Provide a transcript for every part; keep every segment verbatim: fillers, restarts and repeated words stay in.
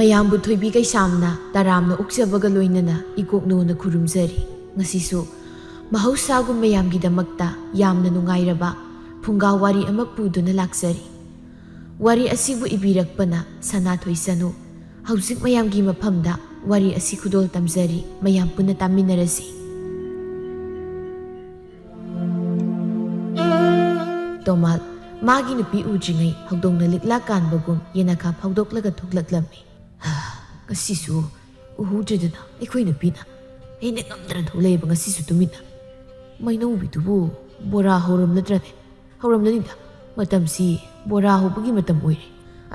ꯃꯌꯥꯝꯕꯨ ꯊꯣꯏꯕꯤ ꯀꯩꯁꯥꯝꯅ ꯇꯔꯥꯝꯅ ꯑꯣꯛꯆꯕꯒ ꯂꯣꯏꯅꯅ ꯏꯀꯣꯛꯅꯣꯅ ꯈꯨꯔꯨꯝꯖꯔꯤ꯫ ꯉꯁꯤꯁꯨ ꯃꯍꯧꯁꯥꯒꯨꯝ ꯃꯌꯥꯝꯒꯤꯗꯃꯛꯇ ꯌꯥꯝꯅ ꯅꯨꯡꯉꯥꯏꯔꯕ ꯐꯨꯡꯒꯥ ꯋꯥꯔꯤ ꯑꯃ ꯄꯨꯗꯨꯅ ꯂꯥꯛꯆꯔꯤ꯫ ꯋꯥꯔꯤ ꯑꯁꯤꯕꯨ ꯏꯕꯤꯔꯛꯄꯅ ꯁꯅꯥꯊꯣꯏ ꯁꯅꯨ꯫ ꯍꯧꯖꯤꯛ ꯃꯌꯥꯝꯒꯤ ꯃꯐꯝꯗ ꯋꯥꯔꯤ ꯑꯁꯤ ꯈꯨꯗꯣꯜ ꯇꯝꯖꯔꯤ, ꯃꯌꯥꯝ ꯄꯨꯟꯅ ꯇꯥꯃꯤꯟꯅꯔꯁꯤ꯫ ꯇꯣꯃꯥꯜ ꯃꯥꯒꯤ ꯅꯨꯄꯤ ꯎꯗ꯭ꯔꯤꯉꯩ ꯍꯧꯗꯣꯡꯅ ꯂꯤꯛꯂꯥ ꯀꯥꯟꯕꯒꯨꯝ ꯌꯦꯅꯈꯥ ꯐꯥꯎꯗꯣꯛꯂꯒ ꯊꯣꯛꯂꯛꯂꯝꯃꯤ꯫ "ꯉꯁꯤꯁꯨ ꯎꯍꯧꯗ꯭ꯔꯦꯗꯅ ꯑꯩꯈꯣꯏ ꯅꯨꯄꯤꯅ꯫ ꯑꯩꯅ ꯉꯝꯗꯅ ꯊꯣꯛꯂꯛꯑꯦꯕ ꯉꯁꯤꯁꯨ ꯇꯨꯃꯤꯟꯅ꯫ ꯃꯩꯅꯧꯕꯤꯗꯨꯕꯨ ꯕꯣꯔꯥ ꯍꯧꯔꯝꯅꯗ꯭ꯔꯅꯦ? ꯍꯧꯔꯝꯅꯅꯤꯗ꯫ ꯃꯇꯝꯁꯤ ꯕꯣꯔꯥ ꯍꯧꯕꯒꯤ ꯃꯇꯝ ꯑꯣꯏꯔꯦ꯫"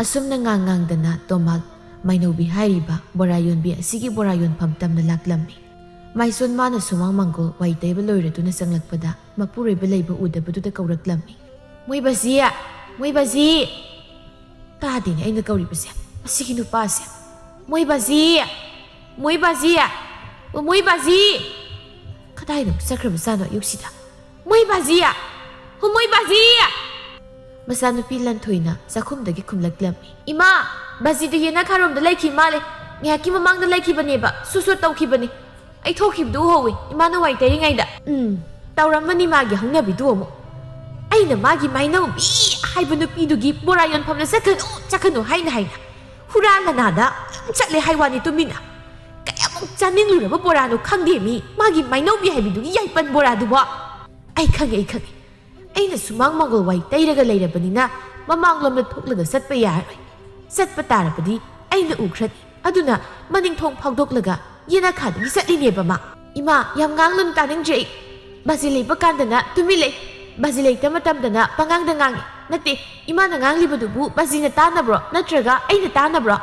ꯑꯁꯨꯝꯅ ꯉꯥꯡ ꯉꯥꯡꯗꯅ ꯇꯣꯃꯥꯜ ꯃꯩꯅꯧꯕꯤ ꯍꯥꯏꯔꯤꯕ ꯕꯣꯔꯥ ꯌꯣꯟꯕꯤ ꯑꯁꯤꯒꯤ ꯕꯣꯔꯥ ꯌꯣꯟꯐꯝ ꯇꯝꯅ ꯂꯥꯛꯂꯝꯃꯤ꯫ ꯃꯥꯏꯁꯣꯟ ꯃꯥꯅ ꯁꯨꯃꯥꯡ ꯃꯥꯡꯒꯣꯜ ꯋꯥꯏ ꯇꯩꯕ ꯂꯣꯏꯔꯗꯨꯅ ꯆꯪꯂꯛꯄꯗ ꯃꯄꯨꯔꯣꯏꯕ ꯂꯩꯕ ꯎꯗꯕꯗꯨꯗ ꯀꯧꯔꯛꯂꯝꯃꯤ꯫ "ꯃꯣꯏ ꯕꯥꯖꯤ! ꯃꯣꯏ ꯕꯥꯖꯤ!" ꯇꯥꯗꯦꯅꯦ ꯑꯩꯅ ꯀꯧꯔꯤꯕꯁꯦ, ꯃꯁꯤꯒꯤ ꯅꯨꯄꯥꯁꯦ꯫ "ꯃꯣꯏ ꯕꯥꯖꯤ! ꯃꯣꯏ ꯕꯥꯖꯤ! ꯑꯣ, ꯃꯣꯏ ꯕꯥꯖꯤ!" ꯀꯗꯥꯏꯗ ꯆꯠꯈ꯭ꯔꯕꯖꯥꯠꯅꯣ ꯑꯌꯨꯛꯁꯤꯗ? "ꯃꯣꯏ ꯕꯥꯖꯤ! ꯑꯣ, ꯃꯣꯏ ꯕꯥꯖꯤ!" ꯃꯆꯥꯅꯨꯄꯤ ꯂꯟꯊꯣꯏꯅ ꯆꯥꯛꯈꯨꯝꯗꯒꯤ ꯈꯨꯝꯂꯛꯂꯝꯃꯤ꯫ "ꯏꯃꯥ, ꯕꯥꯖꯤꯗꯨ ꯌꯦꯅꯈꯥꯔꯣꯝꯗ ꯂꯩꯈꯤ ꯃꯥꯜꯂꯦ꯫ ꯉꯥꯏꯍꯥꯛꯀꯤ ꯃꯃꯥꯡꯗ ꯂꯩꯈꯤꯕꯅꯦꯕ, ꯁꯨꯠ ꯁꯨꯠ ꯇꯧꯈꯤꯕꯅꯤ꯫ ꯑꯩ ꯊꯣꯛꯈꯤꯕꯗꯨ ꯎꯍꯧꯋꯤ, ꯏꯃꯥꯅ ꯋꯥꯏ ꯇꯩꯔꯤꯉꯩꯗ꯫ ꯎꯝ, ꯇꯧꯔꯝꯃꯅꯤ ꯃꯥꯒꯤ ꯍꯧꯅꯕꯤꯗꯨ ꯑꯃꯨꯛ꯫ ꯑꯩꯅ ꯃꯥꯒꯤ ꯃꯥꯏꯅꯧꯕꯤ ꯍꯥꯏꯕ ꯅꯨꯄꯤꯗꯨꯒꯤ ꯕꯣꯔꯥ ꯌꯣꯟꯐꯝꯗ ꯆꯠꯀꯅꯨ, ꯆꯠꯀꯅꯨ ꯍꯥꯏꯅ ꯍꯥꯏꯅ ꯍꯨꯔꯥꯟ ꯂꯅꯥꯗ ꯑꯗꯨꯝ ꯆꯠꯂꯦ ꯍꯥꯏ ꯋꯥꯅꯤ ꯇꯨꯃꯤꯟꯅ꯫ ꯀꯌꯥꯃꯨꯛ ꯆꯥꯅꯤꯡꯂꯨꯔꯕ ꯕꯣꯔꯥꯅꯣ ꯈꯪꯗꯦ ꯃꯤ, ꯃꯥꯒꯤ ꯃꯥꯏꯅꯧꯕꯤ ꯍꯥꯏꯕꯤꯗꯨꯒꯤ ꯌꯥꯏꯄꯟ ꯕꯣꯔꯥꯗꯨꯕꯣ꯫ ꯑꯩ ꯈꯪꯉꯦ, ꯑꯩ ꯈꯪꯉꯦ꯫ ꯑꯩꯅ ꯁꯨꯃꯥꯡ ꯃꯥꯡꯒꯣꯜ ꯋꯥꯏ ꯇꯩꯔꯒ ꯂꯩꯔꯕꯅꯤꯅ ꯃꯃꯥꯡꯂꯣꯝꯗ ꯊꯣꯛꯂꯒ ꯆꯠꯄ ꯌꯥꯔꯣꯏ꯫ ꯆꯠꯄ ꯇꯥꯔꯕꯗꯤ ꯑꯩꯅ ꯎꯈ꯭ꯔꯅꯤ꯫ ꯑꯗꯨꯅ ꯃꯅꯤꯡ ꯊꯣꯡ ꯐꯥꯎꯗꯣꯛꯂꯒ ꯌꯦꯅꯈꯥꯗꯒꯤ ꯆꯠꯂꯤꯅꯦꯕ ꯃꯥ꯫" "ꯏꯃꯥ, ꯌꯥꯝ ꯉꯥꯡꯂꯨꯅꯨ, ꯇꯥꯅꯤꯡꯗ꯭ꯔꯦ ꯑꯩ꯫ ꯕꯥꯖꯤ ꯂꯩꯕ ꯀꯥꯟꯗꯅ ꯇꯨꯃꯤꯟ ꯂꯩ, ꯕꯥꯖꯤ ꯂꯩꯇ ꯃꯇꯝꯗꯅ ꯄꯉꯥꯡꯗ ꯉꯥꯡꯉꯤ꯫ ꯅꯠꯇꯦ, ꯏꯃꯥꯅ ꯉꯥꯡꯂꯤꯕꯗꯨꯕꯨ ꯕꯥꯖꯤꯅ ꯇꯥꯅꯕ꯭ꯔꯣ ꯅꯠꯇ꯭ꯔꯒ ꯑꯩꯅ ꯇꯥꯅꯕ꯭ꯔꯣ?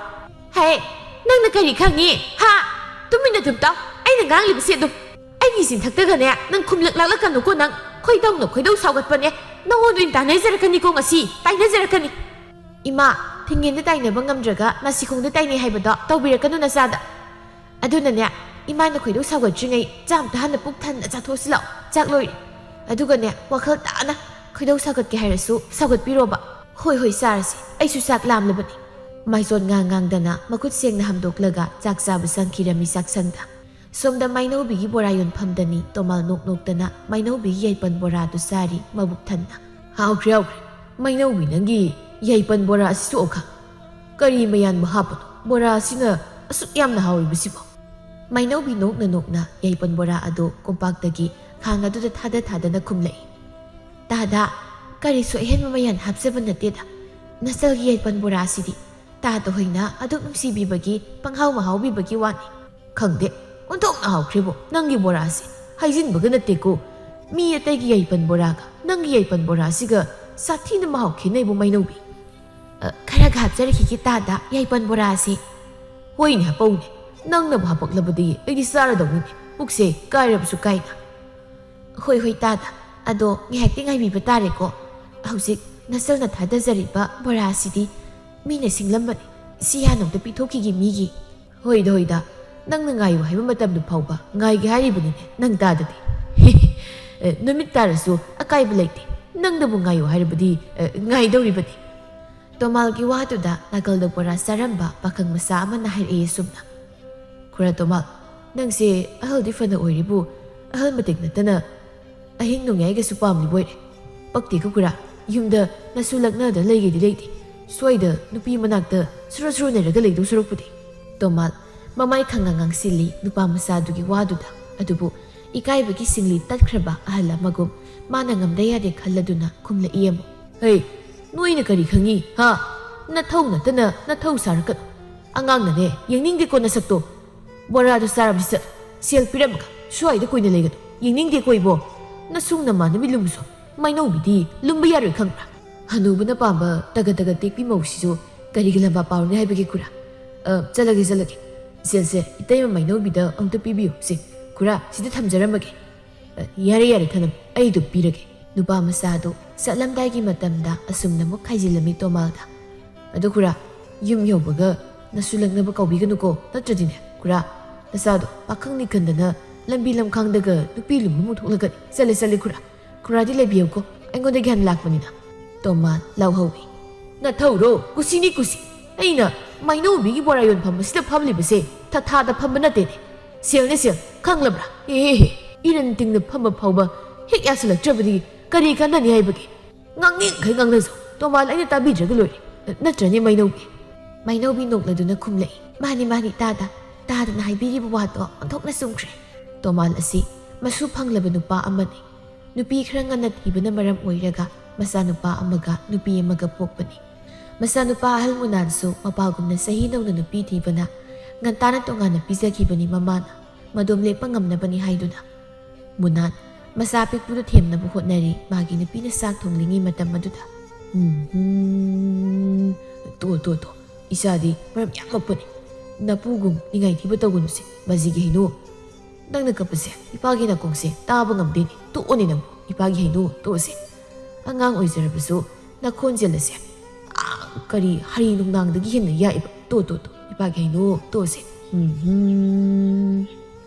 ꯍꯦ, ꯅꯪꯅ ꯀꯔꯤ ꯈꯪꯉꯤ? ꯍꯥ? ꯇꯨꯃꯤꯟꯅ ꯑꯗꯨꯝ ꯇꯥꯎ, ꯑꯩꯅ ꯉꯥꯡꯂꯤꯕꯁꯤ ꯑꯗꯨꯝ꯫ ꯑꯩꯒꯤ ꯆꯤꯟꯊꯛꯇꯒꯅꯦ ꯅꯪ ꯈꯨꯝꯂꯛ ꯂꯥꯛꯂꯛꯀꯅꯨꯀꯣ ꯅꯪ꯫ ꯈꯣꯏꯗꯧꯅ ꯈꯣꯏꯗꯧ ꯁꯥꯎꯒꯠꯄꯅꯦ꯫ ꯅꯉꯣꯟꯗ ꯑꯣꯏꯅ ꯇꯥꯏꯅꯖꯔꯛꯀꯅꯤꯀꯣ ꯉꯁꯤ, ꯇꯥꯏꯅꯖꯔꯛꯀꯅꯤ꯫" "ꯏꯃꯥ, ꯊꯤꯡꯉꯦꯟꯗ ꯇꯥꯏꯅꯕ ꯉꯝꯗ꯭ꯔꯒ ꯅꯥꯁꯤꯈꯣꯡꯗ ꯇꯥꯏꯅꯩ ꯍꯥꯏꯕꯗꯣ ꯇꯧꯕꯤꯔꯛꯀꯅꯨ ꯅꯆꯥꯗ꯫ ꯑꯗꯨꯅꯅꯦ, ꯏꯃꯥꯅ ꯈꯣꯏꯗꯧ ꯁꯥꯎꯒꯠꯇ꯭ꯔꯤꯉꯩ ꯆꯥ ꯑꯝꯇ ꯍꯥꯟꯅ ꯄꯨꯛ ꯊꯟꯅ ꯆꯥꯊꯣꯛꯑꯁꯤ ꯂꯥꯛꯑꯣ꯫ ꯆꯥꯛ ꯂꯣꯏꯔꯦ꯫ ꯑꯗꯨꯒꯅꯦ, ꯋꯥꯈꯜ ꯇꯥꯅ ꯈꯣꯏꯗꯧ ꯁꯥꯎꯒꯠꯀꯦ ꯍꯥꯏꯔꯁꯨ ꯁꯥꯎꯒꯠꯄꯤꯔꯣꯕ꯫" "ꯍꯣꯏ, ꯍꯣꯏ, ꯆꯥꯔꯁꯤ꯫ ꯑꯩꯁꯨ ꯆꯥꯛ ꯂꯥꯝꯂꯕꯅꯤ꯫" ꯃꯥꯏꯆꯣꯠ ꯉꯥꯡ ꯉꯥꯡꯗꯅ ꯃꯈꯨꯠ ꯁꯦꯡꯅ ꯍꯥꯝꯗꯣꯛꯂꯒ ꯆꯥꯛ ꯆꯥꯕ ꯆꯪꯈꯤꯔꯝꯃꯤ ꯆꯥꯛꯁꯪꯗ꯫ ꯁꯣꯝꯗ ꯃꯥꯏꯅꯧꯕꯤꯒꯤ ꯕꯣꯔꯥ ꯌꯣꯟꯐꯝꯗꯅꯤ ꯇꯣꯃꯥꯜ ꯅꯣꯛ ꯅꯣꯛꯇꯅ ꯃꯥꯏꯅꯧꯕꯤꯒꯤ ꯌꯥꯏꯄꯟ ꯕꯣꯔꯥꯗꯨ ꯆꯥꯔꯤ ꯃꯕꯨꯛ ꯊꯟꯅ꯫ "ꯍꯥꯎꯈ꯭ꯔꯦ, ꯍꯥꯎꯈ꯭ꯔꯦ꯫ ꯃꯥꯏꯅꯧꯕꯤ, ꯅꯪꯒꯤ ꯌꯥꯏꯄꯟ ꯕꯣꯔꯥ ꯑꯁꯤ ꯁꯣꯛꯑꯣ ꯈꯥ꯫ ꯀꯔꯤ ꯃꯌꯥꯟꯕ ꯍꯥꯞꯄꯅꯣ ꯕꯣꯔꯥ ꯑꯁꯤꯅ ꯑꯁꯨꯛ ꯌꯥꯝꯅ ꯍꯥꯎꯔꯤꯕꯁꯤꯕꯣ?" ꯃꯥꯏꯅꯧꯕꯤ ꯅꯣꯛꯅ ꯅꯣꯛꯅ ꯌꯥꯏꯄꯟ ꯕꯣꯔꯥ ꯑꯗꯨ ꯀꯣꯝꯄꯥꯛꯇꯒꯤ ꯈꯥꯡ ꯑꯗꯨꯗ ꯊꯥꯗ ꯊꯥꯗꯅ ꯈꯨꯝꯂꯛꯏ꯫ "ꯇꯥꯗ, ꯀꯔꯤꯁꯨ ꯑꯍꯦꯟꯕ ꯃꯌꯥꯟ ꯍꯥꯞꯆꯕ ꯅꯠꯇꯦꯗ꯫ ꯅꯆꯜꯒꯤ ꯌꯥꯏꯄꯟ ꯕꯣꯔꯥ ꯑꯁꯤꯗꯤ ꯇꯥꯗ ꯍꯣꯏꯅ ꯑꯗꯨꯛ ꯅꯨꯡꯁꯤꯕꯤꯕꯒꯤ, ꯄꯪꯍꯥꯎ ꯃꯍꯥꯎꯕꯤꯕꯒꯤ ꯋꯥꯅꯤ꯫ ꯈꯪꯗꯦ, ꯑꯣꯟꯊꯣꯛꯅ ꯍꯥꯎꯈ꯭ꯔꯦꯕꯣ ꯅꯪꯒꯤ ꯕꯣꯔꯥꯁꯤ꯫ ꯍꯥꯏꯖꯤꯟꯕꯒ ꯅꯠꯇꯦꯀꯣ꯫ ꯃꯤ ꯑꯇꯩꯒꯤ ꯌꯥꯏꯄꯟ ꯕꯣꯔꯥꯒ ꯅꯪꯒꯤ ꯌꯥꯏꯄꯟ ꯕꯣꯔꯥꯁꯤꯒ ꯁꯥꯊꯤꯅ ꯃꯍꯥꯎ ꯈꯦꯠꯅꯩꯕꯣ ꯃꯥꯏꯅꯧꯕꯤ꯫ ꯑ, ꯈꯔꯒ ꯍꯥꯞꯆꯔꯛꯈꯤꯒꯦ ꯇꯥꯗ, ꯌꯥꯏꯄꯟ ꯕꯣꯔꯥꯁꯤ꯫" "ꯍꯣꯏꯅꯦ, ꯍꯥꯞꯄꯧꯅꯦ꯫ ꯅꯪꯅꯕꯨ ꯍꯥꯄꯛꯂꯕꯗꯤ ꯑꯩꯗꯤ ꯆꯥꯔꯗꯧꯅꯤꯅꯦ, ꯄꯨꯛꯁꯦ ꯀꯥꯏꯔꯕꯁꯨ ꯀꯥꯏꯅ꯫" "ꯍꯣꯏ, ꯍꯣꯏ, ꯇꯥꯗ꯫ ꯑꯗꯣ ꯉꯥꯏꯍꯥꯛꯇꯤ ꯉꯥꯏꯕꯤꯕ ꯇꯥꯔꯦꯀꯣ꯫ ꯍꯧꯖꯤꯛ ꯅꯆꯜꯅ ꯊꯥꯗꯖꯔꯤꯕ ꯕꯣꯔꯥ ꯑꯁꯤꯗꯤ ꯃꯤꯅ ꯁꯤꯡꯂꯝꯕꯅꯤ꯫ ꯁꯤ ꯍꯥꯟꯅ ꯑꯝꯇ ꯄꯤꯊꯣꯛꯈꯤꯒꯦ ꯃꯤꯒꯤ꯫" "ꯍꯣꯏꯗ, ꯍꯣꯏꯗ, ꯅꯪꯅ ꯉꯥꯏꯌꯨ ꯍꯥꯏꯕ ꯃꯇꯝꯗꯨ ꯐꯥꯎꯕ ꯉꯥꯏꯒꯦ ꯍꯥꯏꯔꯤꯕꯅꯤꯅꯦ ꯅꯪ ꯇꯥꯗꯗꯤ꯫" "ꯑꯦ, ꯅꯨꯃꯤꯠ ꯇꯥꯔꯁꯨ ꯑꯀꯥꯏꯕ ꯂꯩꯇꯦ꯫ ꯅꯪꯅꯕꯨ ꯉꯥꯏꯌꯨ ꯍꯥꯏꯔꯕꯗꯤ, ꯑꯦ, ꯉꯥꯏꯗꯧꯔꯤꯕꯅꯤ꯫" ꯇꯣꯃꯥꯜꯒꯤ ꯋꯥꯗꯨꯗ ꯅꯥꯀꯜꯗ ꯕꯣꯔꯥ ꯆꯥꯔꯝꯕ ꯄꯥꯈꯪ ꯃꯆꯥ ꯑꯃꯅ ꯍꯥꯏꯔꯛꯑꯦ ꯑꯁꯨꯝꯅ꯫ "ꯈꯨꯔꯥ ꯇꯣꯃꯥꯜ, ꯅꯪꯁꯦ ꯑꯍꯜꯗꯤ ꯐꯅ ꯑꯣꯏꯔꯤꯕꯨ ꯑꯍꯜ ꯃꯇꯤꯛ ꯅꯠꯇꯅ ꯑꯍꯤꯡ ꯅꯣꯡꯌꯥꯏꯒꯁꯨ ꯄꯥꯝꯂꯤꯕ ꯑꯣꯏꯔꯦ꯫ ꯄꯛꯇꯦꯀꯣ ꯈꯨꯔꯥ, ꯌꯨꯝꯗ ꯅꯁꯨ ꯂꯛꯅꯗ ꯂꯩꯒꯦꯗꯤ ꯂꯩꯇꯦ, ꯁ꯭ꯋꯥꯏꯗ ꯅꯨꯄꯤ ꯃꯅꯥꯛꯇ ꯁꯨꯔ ꯁꯨꯔ ꯅꯩꯔꯒ ꯂꯩꯗꯧ ꯁꯔꯨꯛꯄꯨꯗꯤ꯫" ꯇꯣꯃꯥꯜ ꯃꯃꯥꯏ ꯈꯪꯉ ꯉꯥꯡꯁꯤꯜꯂꯤ ꯅꯨꯄꯥ ꯃꯆꯥꯗꯨꯒꯤ ꯋꯥꯗꯨꯗ꯫ ꯑꯗꯨꯕꯨ ꯏꯀꯥꯏꯕꯒꯤ ꯁꯤꯡꯂꯤ ꯇꯠꯈ꯭ꯔꯕ ꯑꯍꯜ ꯑꯃꯒꯨꯝ ꯃꯥꯅ ꯉꯝꯗ ꯌꯥꯗꯦ ꯈꯜꯂꯗꯨꯅ ꯈꯨꯝꯂꯛꯏ ꯑꯃꯨꯛ꯫ "ꯍꯩ, ꯅꯣꯏꯅ ꯀꯔꯤ ꯈꯪꯉꯤ, ꯍꯥ? ꯅꯊꯧ ꯅꯠꯇꯅ ꯅꯊꯧ ꯁꯥꯔꯛꯀꯅꯨ꯫ ꯑꯉꯥꯡꯅꯅꯦ, ꯌꯦꯡꯅꯤꯡꯗꯦꯀꯣ ꯅꯁꯛꯇꯣ꯫ ꯕꯣꯔꯥꯗꯨ ꯆꯥꯔꯕꯗꯤ ꯆꯠꯂꯣ, ꯁꯦꯜ ꯄꯤꯔꯝꯃꯒ ꯁ꯭ꯋꯥꯏꯗ ꯀꯨꯏꯅ ꯂꯩꯒꯅꯨ꯫ ꯌꯦꯡꯅꯤꯡꯗꯦꯀꯣ ꯏꯕꯣ꯫ ꯅꯁꯨꯡ ꯅꯃꯥꯟꯅꯕꯤ ꯂꯨꯝꯕꯁꯨ ꯃꯥꯏꯅꯧꯕꯤꯗꯤ ꯂꯨꯝꯕ ꯌꯥꯔꯣꯏ ꯈꯪꯕ꯭ꯔꯥ? ꯍꯅꯨꯕꯅ ꯄꯥꯝꯕ ꯇꯒꯠ ꯇꯒꯠ ꯇꯦꯛꯄꯤ ꯃꯧꯁꯤꯁꯨ ꯀꯔꯤꯒꯤ ꯂꯝꯕꯥ ꯄꯥꯎꯅꯤ ꯍꯥꯏꯕꯒꯦ ꯈꯨꯔꯥ? ꯑ, ꯆꯠꯂꯒꯦ, ꯆꯠꯂꯒꯦ꯫ ꯁꯦꯜꯁꯦ ꯏꯇꯩꯃ ꯃꯥꯏꯅꯧꯕꯤꯗ ꯑꯃꯨꯛꯇ ꯄꯤꯕꯤꯌꯨ꯫ ꯁꯦ, ꯈꯨꯔꯥ, ꯁꯤꯗ ꯊꯝꯖꯔꯝꯃꯒꯦ꯫ ꯑ, ꯌꯥꯔꯦ, ꯌꯥꯔꯦ, ꯊꯅꯝ, ꯑꯩ ꯑꯗꯨꯝ ꯄꯤꯔꯒꯦ꯫" ꯅꯨꯄꯥ ꯃꯆꯥꯗꯨ ꯆꯠꯂꯝꯗꯥꯏꯒꯤ ꯃꯇꯝꯗ ꯑꯁꯨꯝꯅ ꯑꯃꯨꯛ ꯈꯥꯏꯖꯤꯜꯂꯝꯃꯤ ꯇꯣꯃꯥꯜꯗ꯫ "ꯑꯗꯣ ꯈꯨꯔꯥ, ꯌꯨꯝ ꯌꯧꯕꯒ ꯅꯁꯨ ꯂꯛꯅꯕ ꯀꯥꯎꯕꯤꯒꯅꯨꯀꯣ, ꯅꯠꯇ꯭ꯔꯗꯤꯅꯦ, ꯈꯨꯔꯥ, ꯅꯆꯥꯗꯣ ꯄꯥꯈꯪꯅꯤ ꯈꯟꯗꯅ ꯂꯝꯕꯤ ꯂꯝꯈꯥꯡꯗꯒ ꯅꯨꯄꯤ ꯂꯨꯝꯕ ꯑꯃꯨꯛ ꯊꯣꯛꯂꯒꯅꯤ꯫ ꯆꯠꯂꯦ, ꯆꯠꯂꯦ ꯈꯨꯔꯥ꯫ ꯈꯨꯔꯥꯗꯤ ꯂꯩꯕꯤꯌꯨꯀꯣ, ꯑꯩꯉꯣꯟꯗꯒꯤ ꯍꯥꯟꯅ ꯂꯥꯛꯄꯅꯤꯅ꯫" ꯇꯣꯃꯥꯜ ꯂꯥꯎꯍꯧꯏ꯫ "ꯅꯊꯧꯔꯣ? ꯀꯨꯁꯤꯅꯤ ꯀꯨꯁꯤ꯫ ꯑꯩꯅ ꯃꯩꯅꯧꯕꯤꯒꯤ ꯕꯣꯔꯥ ꯌꯣꯟꯐꯝ ꯑꯁꯤꯗ ꯐꯝꯂꯤꯕꯁꯦ ꯊꯥꯊꯥꯗ ꯐꯝꯕ ꯅꯠꯇꯦꯅꯦ꯫ ꯁꯦꯜꯅꯦ ꯁꯦꯜ, ꯈꯪꯂꯕ꯭ꯔꯥ? ꯑꯦꯍꯦꯍꯦ, ꯏꯔꯟ ꯇꯤꯡꯅ ꯐꯝꯕ ꯐꯥꯎꯕ ꯍꯦꯛ ꯌꯥꯁꯤꯜꯂꯛꯇ꯭ꯔꯕꯗꯤ ꯀꯔꯤ ꯀꯥꯟꯅꯅꯤ ꯍꯥꯏꯕꯒꯦ? ꯉꯥꯡꯅꯤꯡꯈꯩ ꯉꯥꯡꯅꯖꯧ, ꯇꯣꯃꯥꯜ ꯑꯩꯅ ꯇꯥꯕꯤꯗ꯭ꯔꯒ ꯂꯣꯏꯔꯦ꯫ ꯅꯠꯇ꯭ꯔꯅꯦ ꯃꯩꯅꯧꯕꯤ? ꯃꯩꯅꯧꯕꯤ ꯅꯣꯛꯂꯗꯨꯅ ꯈꯨꯝꯂꯛꯏ꯫ ꯃꯥꯅꯤ, ꯃꯥꯅꯤ, ꯇꯥꯗ, ꯇꯥꯗꯅ ꯍꯥꯏꯕꯤꯔꯤꯕ ꯋꯥꯗꯣ ꯑꯣꯟꯊꯣꯛꯅ ꯆꯨꯝꯈ꯭ꯔꯦ꯫ ꯇꯣꯃꯥꯜ ꯑꯁꯤ ꯃꯁꯨ ꯐꯪꯂꯕ ꯅꯨꯄꯥ ꯑꯃꯅꯤ꯫ ꯅꯨꯄꯤ ꯈꯔ ꯉꯟꯅ ꯊꯤꯕꯅ ꯃꯔꯝ ꯑꯣꯏꯔꯒ ꯃꯆꯥꯅꯨꯄꯥ ꯑꯃꯒ ꯅꯨꯄꯤ ꯑꯃꯒ ꯄꯣꯛꯄꯅꯤ꯫ ꯃꯆꯥꯅꯨꯄꯥ ꯑꯍꯜ ꯃꯨꯅꯥꯟꯁꯨ ꯃꯄꯥꯒꯨꯝꯅ ꯆꯍꯤ ꯅꯧꯅ ꯅꯨꯄꯤ ꯊꯤꯕꯅ ꯉꯟꯇꯥꯅ ꯇꯣꯉꯥꯟꯅ ꯄꯤꯖꯈꯤꯕꯅꯤ ꯃꯃꯥꯅ, ꯃꯗꯣꯝ ꯂꯦꯞꯄ ꯉꯝꯅꯕꯅꯤ ꯍꯥꯏꯗꯨꯅ꯫ ꯃꯨꯅꯥꯟ ꯃꯆꯥ ꯑꯄꯤꯛꯄꯗꯨ ꯊꯦꯝꯅꯕ ꯍꯣꯠꯅꯔꯤ, ꯃꯥꯒꯤ ꯅꯨꯄꯤꯅ ꯆꯥꯛ ꯊꯣꯡꯂꯤꯉꯩ ꯃꯇꯝ ꯑꯗꯨꯗ꯫ ꯎꯝ, ꯇꯣ, ꯇꯣ, ꯇꯣ, ꯏꯆꯥꯗꯤ ꯃꯔꯝ ꯌꯥꯝ ꯃꯣꯛꯄꯅꯤ꯫ ꯅꯄꯨꯒꯨꯝ ꯅꯤꯡꯉꯥꯏ ꯊꯤꯕ ꯇꯧꯒꯅꯨꯁꯦ, ꯕꯥꯖꯤꯒꯤ ꯍꯩꯅꯨ꯫ ꯅꯪꯅ ꯀꯞꯄꯁꯦ ꯏꯄꯥꯒꯤ ꯅꯥꯀꯣꯡꯁꯦ ꯇꯥꯕ ꯉꯝꯗꯦꯅꯦ꯫ ꯇꯣꯛꯑꯣꯅꯦ ꯅꯪꯕꯨ, ꯏꯄꯥꯒꯤ ꯍꯩꯅꯨ, ꯇꯣꯛꯑꯁꯦ꯫ ꯑꯉꯥꯡ ꯑꯣꯏꯖꯔꯕꯁꯨ ꯅꯈꯣꯟꯖꯦꯜ ꯑꯁꯦ, ꯑꯥ, ꯀꯔꯤ ꯍꯔꯤ ꯅꯣꯡꯅꯥꯡꯗꯒꯤ ꯍꯦꯟꯅ ꯌꯥꯛꯑꯦꯕ꯫ ꯇꯣ, ꯇꯣ, ꯇꯣ, ꯏꯄꯥꯒꯤ ꯍꯩꯅꯨ, ꯇꯣꯛꯑꯁꯦ꯫ ꯎꯝꯍꯨꯝ꯫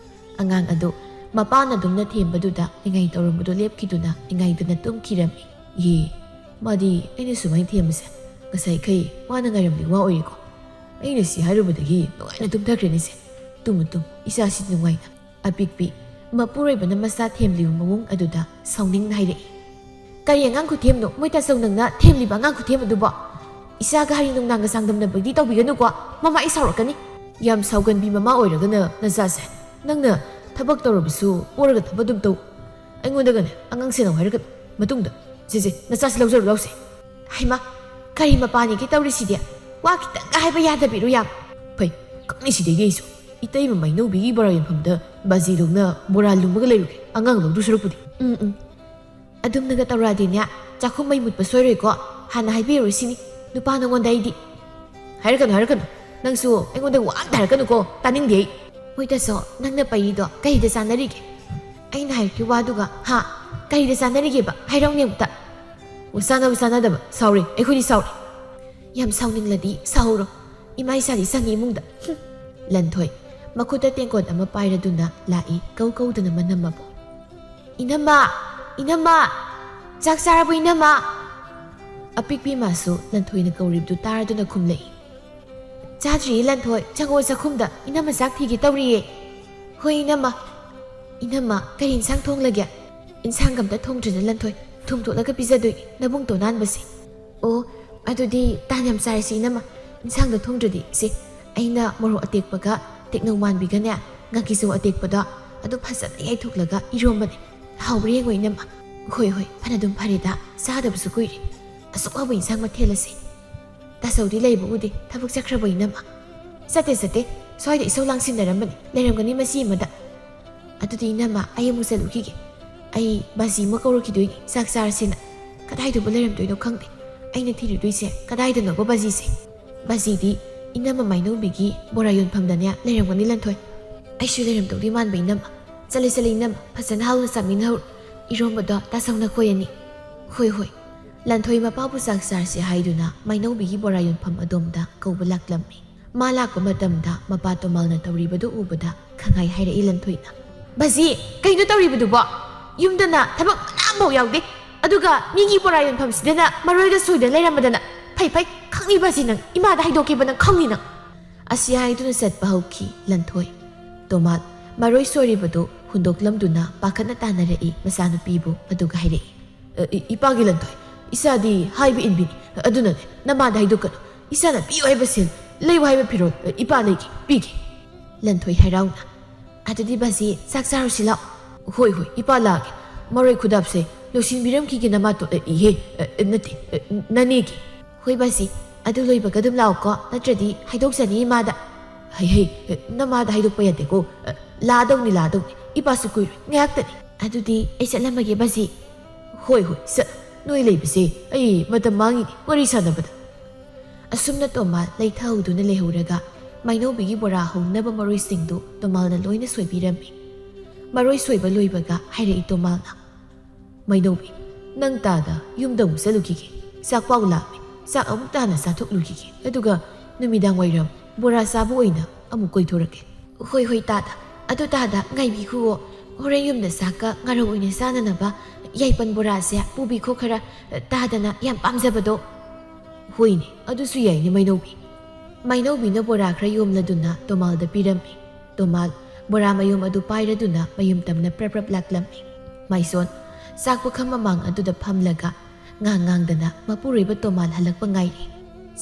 ꯑꯉꯥꯡ ꯑꯗꯨ ꯃꯄꯥꯅ ꯑꯗꯨꯝꯅ ꯊꯦꯝꯕꯗꯨꯗ ꯅꯤꯡꯉꯥꯏ ꯇꯧꯔꯝꯕꯗꯨ ꯂꯦꯞꯈꯤꯗꯨꯅ ꯅꯤꯡꯉꯥꯏꯗꯅ ꯇꯨꯝꯈꯤꯔꯝꯃꯤ꯫ ꯌꯦ, ꯃꯥꯗꯤ ꯑꯩꯅ ꯁꯨꯃꯥꯏꯅ ꯊꯦꯝꯕꯁꯦ ꯉꯁꯥꯏꯈꯩ ꯋꯥꯅ ꯉꯥꯏꯔꯝꯕꯤ ꯋꯥ ꯑꯣꯏꯔꯦꯀꯣ꯫ ꯑꯩꯅ ꯁꯤ ꯍꯥꯏꯔꯨꯕꯗꯒꯤ ꯅꯨꯡꯉꯥꯏꯅ ꯇꯨꯝꯊꯈ꯭ꯔꯦꯅꯦꯁꯦ꯫ ꯇꯨꯝꯃꯨ, ꯇꯨꯝꯃꯨ, ꯏꯆꯥꯁꯤ ꯅꯨꯡꯉꯥꯏꯅ꯫ ꯑꯄꯤꯛꯄꯤ ꯃꯄꯨꯔꯣꯏꯕꯅ ꯃꯆꯥ ꯊꯦꯝꯂꯤꯕ ꯃꯑꯣꯡ ꯑꯗꯨꯗ ꯁꯥꯎꯅꯤꯡꯅ ꯍꯥꯏꯔꯛꯏ꯫ ꯀꯔꯤ ꯑꯉꯥꯡ ꯈꯨꯊꯦꯝꯅꯣ ꯃꯣꯏ ꯇꯥꯆꯧ ꯅꯪꯅ ꯊꯦꯝꯂꯤꯕ ꯑꯉꯥꯡ ꯈꯨꯊꯦꯝ ꯑꯗꯨꯕꯣ? ꯏꯆꯥꯒ ꯍꯔꯤ ꯅꯨꯡꯗꯥꯡꯒ ꯆꯥꯡꯗꯝꯅꯕꯗꯤ ꯇꯧꯕꯤꯒꯅꯨꯀꯣ, ꯃꯃꯥ ꯑꯩ ꯁꯥꯎꯔꯛꯀꯅꯤ꯫ ꯌꯥꯝ ꯁꯥꯎꯒꯟꯕꯤ ꯃꯃꯥ ꯑꯣꯏꯔꯒꯅ ꯅꯆꯥꯁꯦ, ꯅꯪꯅ ꯊꯕꯛ ꯇꯧꯔꯕꯁꯨ ꯄꯣꯔꯒ ꯊꯕꯛ ꯑꯗꯨꯝ ꯇꯧ꯫ ꯑꯩꯉꯣꯟꯗꯒꯅꯦ ꯑꯉꯥꯡ ꯁꯦꯟꯅꯧ ꯍꯥꯏꯔꯒ ꯃꯇꯨꯡꯗ꯫ ꯁꯦ, ꯁꯦ, ꯅꯆꯥꯁꯤ ꯂꯧꯖꯔꯨ ꯂꯥꯎꯁꯦ꯫ ꯍꯩꯃꯥ, ꯀꯔꯤ ꯃꯄꯥꯅꯤꯒꯦ ꯇꯧꯔꯤꯁꯤꯗꯤ? ꯋꯥ ꯈꯤꯇꯪꯒ ꯍꯥꯏꯕ ꯌꯥꯗꯕꯤꯔꯣ ꯌꯥꯝ? ꯐꯩ, ꯈꯪꯅꯤ ꯁꯤꯗꯒꯤ ꯑꯩꯁꯨ꯫ ꯏꯇꯩꯃ ꯃꯩꯅꯧꯕꯤꯒꯤ ꯕꯣꯔꯥ ꯌꯣꯟꯐꯝꯗ ꯕꯥꯖꯤꯗꯧꯅ ꯕꯣꯔꯥ ꯂꯨꯝꯃꯒ ꯂꯩꯔꯨꯒꯦ, ꯑꯉꯥꯡ ꯂꯧꯗꯨ ꯁꯔꯨꯛꯄꯨꯗꯤ꯫ ꯎꯝ, ꯎꯝ꯫ ꯑꯗꯨꯝꯅꯒ ꯇꯧꯔꯛꯑꯗꯤꯅꯦ, ꯆꯥꯛꯈꯨꯝ ꯃꯩ ꯃꯨꯠꯄ ꯁꯣꯏꯔꯣꯏꯀꯣ꯫ ꯍꯥꯟꯅ ꯍꯥꯏꯕꯤꯔꯨꯔꯣ ꯁꯤꯅꯤ ꯅꯨꯄꯥ ꯅꯉꯣꯟꯗ ꯑꯩꯗꯤ꯫ ꯍꯥꯏꯔꯛꯀꯅꯨ, ꯍꯥꯏꯔꯛꯀꯅꯨ꯫ ꯅꯪꯁꯨ ꯑꯩꯉꯣꯟꯗ ꯋꯥ ꯑꯝꯇ ꯍꯥꯏꯔꯛꯀꯅꯨꯀꯣ, ꯇꯥꯅꯤꯡꯗꯦ ꯑꯩ꯫ ꯍꯣꯏ ꯇꯥꯆꯧ, ꯅꯪꯅ ꯄꯩꯔꯤꯗꯣ ꯀꯔꯤꯗ ꯆꯥꯟꯅꯔꯤꯒꯦ? ꯑꯩꯅ ꯍꯥꯏꯔꯛꯀꯤ ꯋꯥꯗꯨꯒ, ꯍꯥ? ꯀꯔꯤꯗ ꯆꯥꯟꯅꯔꯤꯒꯦꯕ? ꯍꯥꯏꯔꯛꯎꯅꯦ ꯑꯃꯨꯛꯇ꯫ ꯑꯣ, ꯆꯥꯟꯅꯕ ꯆꯥꯟꯅꯗꯕ, ꯁꯥꯎꯔꯦ, ꯑꯩꯈꯣꯏꯗꯤ ꯁꯥꯎꯔꯦ꯫ ꯌꯥꯝ ꯁꯥꯎꯅꯤꯡꯂꯗꯤ ꯁꯥꯎꯍꯧꯔꯣ꯫ ꯏꯃꯥ ꯏꯆꯥꯗꯤ ꯆꯪꯉꯤ ꯏꯃꯨꯡꯗ꯫ ꯍꯨꯝ꯫ ꯂꯟꯊꯣꯏ ꯃꯈꯨꯠꯇ ꯇꯦꯡꯀꯣꯠ ꯑꯃ ꯄꯥꯏꯔꯗꯨꯅ ꯂꯥꯛꯏ, ꯀꯧ ꯀꯧꯗꯅ ꯃꯅꯝ ꯑꯃꯕꯨ꯫ "ꯏꯅꯝꯃ! ꯏꯅꯝꯃ! ꯆꯥꯛ ꯆꯥꯔꯕꯣ, ꯏꯅꯝꯃ?" ꯑꯄꯤꯛꯄꯤ ꯃꯥꯁꯨ ꯂꯟꯊꯣꯏꯅ ꯀꯧꯔꯤꯕꯗꯨ ꯇꯥꯔꯗꯨꯅ ꯈꯨꯝꯂꯛꯏ꯫ "ꯆꯥꯗ꯭ꯔꯤꯌꯦ ꯂꯟꯊꯣꯏ, ꯆꯪꯉꯣ ꯆꯥꯛꯈꯨꯝꯗ, ꯏꯅꯝꯃ ꯆꯥꯛ ꯊꯤꯒꯦ ꯇꯧꯔꯤꯌꯦ꯫" "ꯍꯣꯏ ꯏꯅꯝꯃ꯫" "ꯏꯅꯝꯃ, ꯀꯔꯤ ꯏꯟꯁꯥꯡ ꯊꯣꯡꯂꯒꯦ?" "ꯏꯟꯁꯥꯡ ꯑꯝꯇ ꯊꯣꯡꯗ꯭ꯔꯤꯗ ꯂꯟꯊꯣꯏ, ꯊꯨꯝ ꯇꯣꯠꯂꯒ ꯄꯤꯖꯗꯣꯏꯅꯦ, ꯅꯕꯨꯡꯇꯣꯟ ꯅꯥꯟꯕꯁꯦ꯫" "ꯑꯣ, ꯑꯗꯨꯗꯤ ꯇꯥꯟ ꯌꯥꯝ ꯆꯥꯔꯁꯤ ꯏꯅꯝꯃ꯫ ꯏꯟꯁꯥꯡꯗꯣ ꯊꯣꯡꯗ꯭ꯔꯗꯤ ꯁꯦ, ꯑꯩꯅ ꯃꯣꯔꯣꯛ ꯑꯇꯦꯛꯄꯒ ꯇꯦꯛꯅꯧ ꯃꯥꯟꯕꯤꯒꯅꯦ, ꯉꯥꯀꯤꯖꯧ ꯑꯇꯦꯛꯄꯗꯣ, ꯑꯗꯨ ꯐꯖꯅ ꯌꯥꯏꯊꯣꯛꯂꯒ ꯏꯔꯣꯝꯕꯅꯦ꯫ ꯍꯥꯎꯕ꯭ꯔꯥ ꯌꯦꯡꯉꯣ ꯏꯅꯝꯃ꯫" "ꯍꯣꯏ ꯍꯣꯏ, ꯐꯅꯗꯨꯝ ꯐꯔꯦꯗ, ꯆꯥꯗꯕꯁꯨ ꯀꯨꯏꯔꯦ꯫ ꯑꯁꯨꯛ ꯍꯥꯎꯕ ꯏꯟꯁꯥꯡ ꯃꯊꯦꯜ ꯑꯁꯦ꯫ ꯇꯥꯆꯧꯗꯤ ꯂꯩꯕ ꯎꯗꯦ, ꯊꯕꯛ ꯆꯠꯈ꯭ꯔꯕꯣ ꯏꯅꯝꯃ?" "ꯆꯠꯇꯦ ꯆꯠꯇꯦ, ꯁ꯭ꯋꯥꯏꯗ ꯏꯁꯧ ꯂꯥꯡꯁꯤꯟꯅꯔꯝꯕꯅꯤ, ꯂꯩꯔꯝꯒꯅꯤ ꯃꯆꯤ ꯑꯃꯗ꯫" "ꯑꯗꯨꯗꯤ ꯏꯅꯝꯃ, ꯑꯩ ꯑꯃꯨꯛ ꯆꯠꯂꯨꯈꯤꯒꯦ꯫ ꯑꯩ ꯕꯥꯖꯤ ꯑꯃ ꯀꯧꯔꯨꯈꯤꯗꯣꯏꯅꯤ, ꯆꯥꯛ ꯆꯥꯔꯁꯦꯅ꯫" "ꯀꯗꯥꯏꯗꯕꯨ ꯂꯩꯔꯝꯗꯣꯏꯅꯣ ꯈꯪꯗꯦ, ꯑꯩꯅ ꯊꯤꯔꯨꯗꯣꯏꯁꯦ ꯀꯗꯥꯏꯗꯅꯣꯕ ꯕꯥꯖꯤꯁꯦ?" "ꯕꯥꯖꯤꯗꯤ ꯏꯅꯝꯃ ꯃꯥꯏꯅꯧꯕꯤꯒꯤ ꯕꯣꯔꯥ ꯌꯣꯟꯐꯝꯗꯅꯦ ꯂꯩꯔꯝꯒꯅꯤ ꯂꯟꯊꯣꯏ꯫" "ꯑꯩꯁꯨ ꯂꯩꯔꯝꯗꯧꯗꯤ ꯃꯥꯟꯕ ꯏꯅꯝꯃ꯫ ꯆꯠꯂꯦ ꯆꯠꯂꯦ ꯏꯅꯝꯃ, ꯐꯖꯅ ꯍꯥꯎꯅ ꯆꯥꯃꯤꯟꯅꯍꯧꯔꯣ꯫ ꯏꯔꯣꯝꯕꯗꯣ ꯇꯥꯆꯧ ꯅꯈꯣꯏ ꯑꯅꯤ꯫" "ꯍꯣꯏ ꯍꯣꯏ꯫" ꯂꯟꯊꯣꯏ ꯃꯄꯥꯕꯨ ꯆꯥꯛ ꯆꯥꯔꯁꯦ ꯍꯥꯏꯗꯨꯅ ꯃꯥꯏꯅꯧꯕꯤꯒꯤ ꯕꯣꯔꯥ ꯌꯣꯟꯐꯝ ꯑꯗꯣꯝꯗ ꯀꯧꯕ ꯂꯥꯛꯂꯝꯃꯤ꯫ ꯃꯥ ꯂꯥꯛꯄ ꯃꯇꯝꯗ ꯃꯄꯥ ꯇꯣꯃꯥꯜꯅ ꯇꯧꯔꯤꯕꯗꯨ ꯎꯕꯗ ꯈꯪꯍꯥꯏ ꯍꯥꯏꯔꯛꯏ ꯂꯟꯊꯣꯏꯅ꯫ "ꯕꯥꯖꯤ, ꯀꯩꯅꯣ ꯇꯧꯔꯤꯕꯗꯨꯕꯣ? ꯌꯨꯝꯗꯅ ꯊꯕꯛ ꯃꯅꯥ ꯑꯃꯐꯥꯎ ꯌꯥꯎꯗꯦ, ꯑꯗꯨꯒ ꯃꯤꯒꯤ ꯕꯣꯔꯥ ꯌꯣꯟꯐꯝꯁꯤꯗꯅ ꯃꯔꯣꯏꯒ ꯁꯣꯏꯗ ꯂꯩꯔꯝꯃꯗꯅ꯫ ꯐꯩ ꯐꯩ, ꯈꯪꯅꯤ ꯕꯥꯖꯤ ꯅꯪ, ꯏꯃꯥꯗ ꯍꯥꯏꯗꯣꯛꯀꯦꯕ ꯅꯪ ꯈꯪꯅꯤ ꯅꯪ꯫" ꯑꯁꯤ ꯍꯥꯏꯗꯨꯅ ꯆꯠꯄ ꯍꯧꯈꯤ ꯂꯟꯊꯣꯏ꯫ ꯇꯣꯃꯥꯜ ꯃꯔꯣꯏ ꯁꯣꯏꯔꯤꯕꯗꯨ ꯍꯨꯟꯗꯣꯛꯂꯝꯗꯨꯅ ꯄꯥꯈꯠꯅ ꯇꯥꯟꯅꯔꯛꯏ ꯃꯆꯥꯅꯨꯄꯤꯕꯨ, ꯑꯗꯨꯒ ꯍꯥꯏꯔꯛꯏ꯫ "ꯑ, ꯏ-, ꯏꯄꯥꯒꯤ ꯂꯟꯊꯣꯏ, ꯏꯆꯥꯗꯤ ꯍꯥꯏꯕ ꯏꯟꯕꯤꯅꯤ꯫ ꯑꯗꯨꯅꯅꯦ, ꯅꯃꯥꯗ ꯍꯥꯏꯗꯣꯛꯀꯅꯨ꯫ ꯏꯆꯥꯅ ꯄꯤꯌꯨ ꯍꯥꯏꯕ ꯁꯦꯜ, ꯂꯩꯌꯨ ꯍꯥꯏꯕ ꯐꯤꯔꯣꯜ, ꯑ, ꯏꯄꯥ ꯂꯩꯒꯦ, ꯄꯤꯒꯦ꯫" ꯂꯟꯊꯣꯏ ꯍꯔꯥꯎꯅ, "ꯑꯗꯨꯗꯤ ꯕꯥꯖꯤ, ꯆꯥꯛ ꯆꯥꯔꯨꯁꯤ ꯂꯥꯛꯑꯣ꯫" "ꯍꯣꯏ, ꯍꯣꯏ, ꯏꯄꯥ ꯂꯥꯛꯑꯒꯦ꯫ ꯃꯔꯣꯏ ꯈꯨꯗꯥꯞꯁꯦ ꯂꯣꯏꯁꯤꯟꯕꯤꯔꯝꯈꯤꯒꯦ ꯅꯃꯥꯇꯣꯟ, ꯑ, ꯏꯍꯦ, ꯑ, ꯅꯠꯇꯦ, ꯑ, ꯅꯅꯦꯒꯤ꯫" "ꯍꯣꯏ ꯕꯥꯖꯤ, ꯑꯗꯨ ꯂꯣꯏꯕꯒ ꯑꯗꯨꯝ ꯂꯥꯛꯑꯣꯀꯣ, ꯅꯠꯇ꯭ꯔꯗꯤ ꯍꯥꯏꯗꯣꯛꯆꯅꯤ ꯏꯃꯥꯗ꯫" "ꯍꯩ, ꯍꯩ, ꯑ, ꯅꯃꯥꯗ ꯍꯥꯏꯗꯣꯛꯄ ꯌꯥꯗꯦꯀꯣ꯫ ꯑ, ꯂꯥꯛꯑꯗꯧꯅꯤ, ꯂꯥꯛꯑꯗꯧꯅꯤ꯫ ꯏꯄꯥꯁꯨ ꯀꯨꯏꯔꯣꯏ, ꯉꯥꯏꯍꯥꯛꯇꯅꯤ꯫ ꯑꯗꯨꯗꯤ ꯑꯩ ꯆꯠꯂꯝꯃꯒꯦ ꯕꯥꯖꯤ꯫" "ꯍꯣꯏ, ꯍꯣꯏ, ꯆꯠ-, ꯅꯣꯏ ꯂꯩꯕꯁꯦ ꯑꯩ ꯃꯇꯝ ꯃꯥꯡꯉꯤꯅꯦ ꯋꯥꯔꯤ ꯁꯥꯟꯅꯕꯗ꯫" ꯑꯁꯨꯝꯅ ꯇꯣꯃꯥꯜ ꯂꯩꯊꯍꯧꯗꯨꯅ ꯂꯩꯍꯧꯔꯒ ꯃꯥꯏꯅꯧꯕꯤꯒꯤ ꯕꯣꯔꯥ ꯍꯧꯅꯕ ꯃꯔꯣꯏꯁꯤꯡꯗꯨ ꯇꯣꯃꯥꯜꯅ ꯂꯣꯏꯅ ꯁꯣꯏꯕꯤꯔꯝꯃꯤ꯫ ꯃꯔꯣꯏ ꯁꯣꯏꯕ ꯂꯣꯏꯕꯒ ꯍꯥꯏꯔꯛꯏ ꯇꯣꯃꯥꯜꯅ, "ꯃꯥꯏꯅꯧꯕꯤ, ꯅꯪ ꯇꯥꯗ ꯌꯨꯝꯗ ꯑꯃꯨꯛ ꯆꯠꯂꯨꯈꯤꯒꯦ꯫ ꯆꯥꯛ ꯄꯥꯎ ꯂꯥꯝꯃꯦ, ꯆꯥꯛ ꯑꯃꯨꯛ ꯇꯥꯅ ꯆꯥꯊꯣꯛꯂꯨꯈꯤꯒꯦ꯫ ꯑꯗꯨꯒ ꯅꯨꯃꯤꯗꯥꯡ ꯋꯥꯏꯔꯝ ꯕꯣꯔꯥ ꯆꯥꯕ ꯑꯣꯏꯅ ꯑꯃꯨꯛ ꯀꯣꯏꯊꯣꯔꯛꯀꯦ꯫" "ꯍꯣꯏ, ꯍꯣꯏ, ꯇꯥꯗ꯫ ꯑꯗꯨ ꯇꯥꯗ, ꯉꯥꯏꯕꯤꯈꯨꯋꯣ꯫ ꯍꯣꯔꯦꯟ ꯌꯨꯝꯗ ꯆꯥꯛꯀ ꯉꯥꯔꯧ ꯑꯣꯏꯅ ꯆꯥꯅꯅꯕ ꯌꯥꯏꯄꯟ ꯕꯣꯔꯥꯁꯦ ꯄꯨꯕꯤꯈꯣ ꯈꯔ, ꯇꯥꯗꯅ ꯌꯥꯝ ꯄꯥꯝꯖꯕꯗꯣ꯫" "ꯍꯣꯏꯅꯦ, ꯑꯗꯨꯁꯨ ꯌꯥꯏꯅꯦ, ꯃꯥꯏꯅꯧꯕꯤ꯫ ꯃꯩꯅꯧꯕꯤꯅ ꯕꯣꯔꯥ ꯈꯔ ꯌꯣꯝꯂꯗꯨꯅ ꯇꯣꯃꯥꯜꯗ ꯄꯤꯔꯝꯃꯤ꯫ ꯇꯣꯃꯥꯜ ꯕꯣꯔꯥ ꯃꯌꯣꯝ ꯑꯗꯨ ꯄꯥꯏꯔꯗꯨꯅ ꯃꯌꯨꯝ ꯇꯝꯅ ꯄ꯭ꯔꯞ ꯄ꯭ꯔꯞ ꯂꯥꯛꯂꯝꯃꯤ꯫ ꯃꯥꯏꯁꯣꯟ ꯆꯥꯛ ꯄꯨꯈꯝ ꯃꯃꯥꯡ ꯑꯗꯨꯗ ꯐꯝꯂꯒ ꯉꯥꯡ ꯉꯥꯡꯗꯅ ꯃꯄꯨꯔꯣꯏꯕ ꯇꯣꯃꯥꯜ ꯍꯜꯂꯛꯄ ꯉꯥꯏꯔꯤ꯫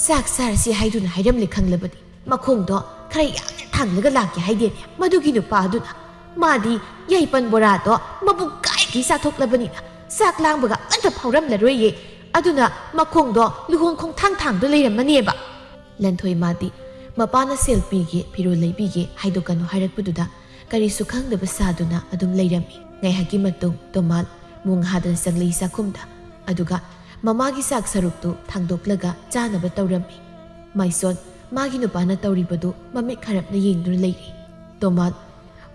"ꯆꯥꯛ ꯆꯥꯔꯁꯤ ꯍꯥꯏꯗꯨꯅ ꯍꯥꯏꯔꯝꯂꯦ ꯈꯪꯂꯕꯗꯤ꯫ ꯃꯈꯣꯡꯗꯣ ꯈꯔ ꯌꯥꯡꯅ ꯊꯥꯡꯂꯒ ꯂꯥꯛꯀꯦ ꯍꯥꯏꯗꯦꯅꯦ ꯃꯗꯨꯒꯤ ꯅꯨꯄꯥ ꯑꯗꯨꯅ꯫ ꯃꯥꯗꯤ ꯌꯥꯏꯄꯟ ꯕꯣꯔꯥꯗꯣ ꯃꯕꯨꯛ ꯀꯥꯏꯒꯩ ꯆꯥꯊꯣꯛꯂꯕꯅꯤꯅ ꯆꯥꯛ ꯂꯥꯡꯕꯒ ꯑꯃꯠꯇ ꯐꯥꯎꯔꯝꯂꯔꯣꯏꯌꯦ꯫ ꯑꯗꯨꯅ ꯃꯈꯣꯡꯗꯣ ꯂꯨꯍꯣꯡ ꯈꯣꯡꯊꯥꯡ ꯊꯥꯡꯗꯨ ꯂꯩꯔꯝꯃꯅꯦꯕ꯫" ꯂꯟꯊꯣꯏ ꯃꯥꯗꯤ ꯃꯄꯥꯅ ꯁꯦꯜ ꯄꯤꯒꯦ, ꯐꯤꯔꯣꯜ ꯂꯩꯕꯤꯒꯦ ꯍꯥꯏꯗꯣꯛꯀꯅꯨ ꯍꯥꯏꯔꯛꯄꯗꯨꯗ ꯀꯔꯤꯁꯨ ꯈꯪꯗꯕ ꯁꯥꯗꯨꯅ ꯑꯗꯨꯝ ꯂꯩꯔꯝꯃꯤ꯫ ꯉꯥꯏꯍꯥꯛꯀꯤ ꯃꯇꯨꯡ ꯇꯣꯃꯥꯜ ꯃꯣꯡ ꯍꯥꯗꯅ ꯆꯪꯂꯛꯏ ꯆꯥꯛꯈꯨꯝꯗ꯫ ꯑꯗꯨꯒ ꯃꯃꯥꯒꯤ ꯆꯥꯛ ꯁꯔꯨꯛꯇꯨ ꯊꯥꯡꯗꯣꯛꯂꯒ ꯆꯥꯅꯕ ꯇꯧꯔꯝꯃꯤ꯫ ꯃꯥꯏꯁꯣꯟ ꯃꯥꯒꯤ ꯅꯨꯄꯥꯅ ꯇꯧꯔꯤꯕꯗꯨ ꯃꯃꯤꯠ ꯈꯔꯞꯅ ꯌꯦꯡꯗꯨꯅ ꯂꯩꯔꯤ꯫ ꯇꯣꯃꯥꯜ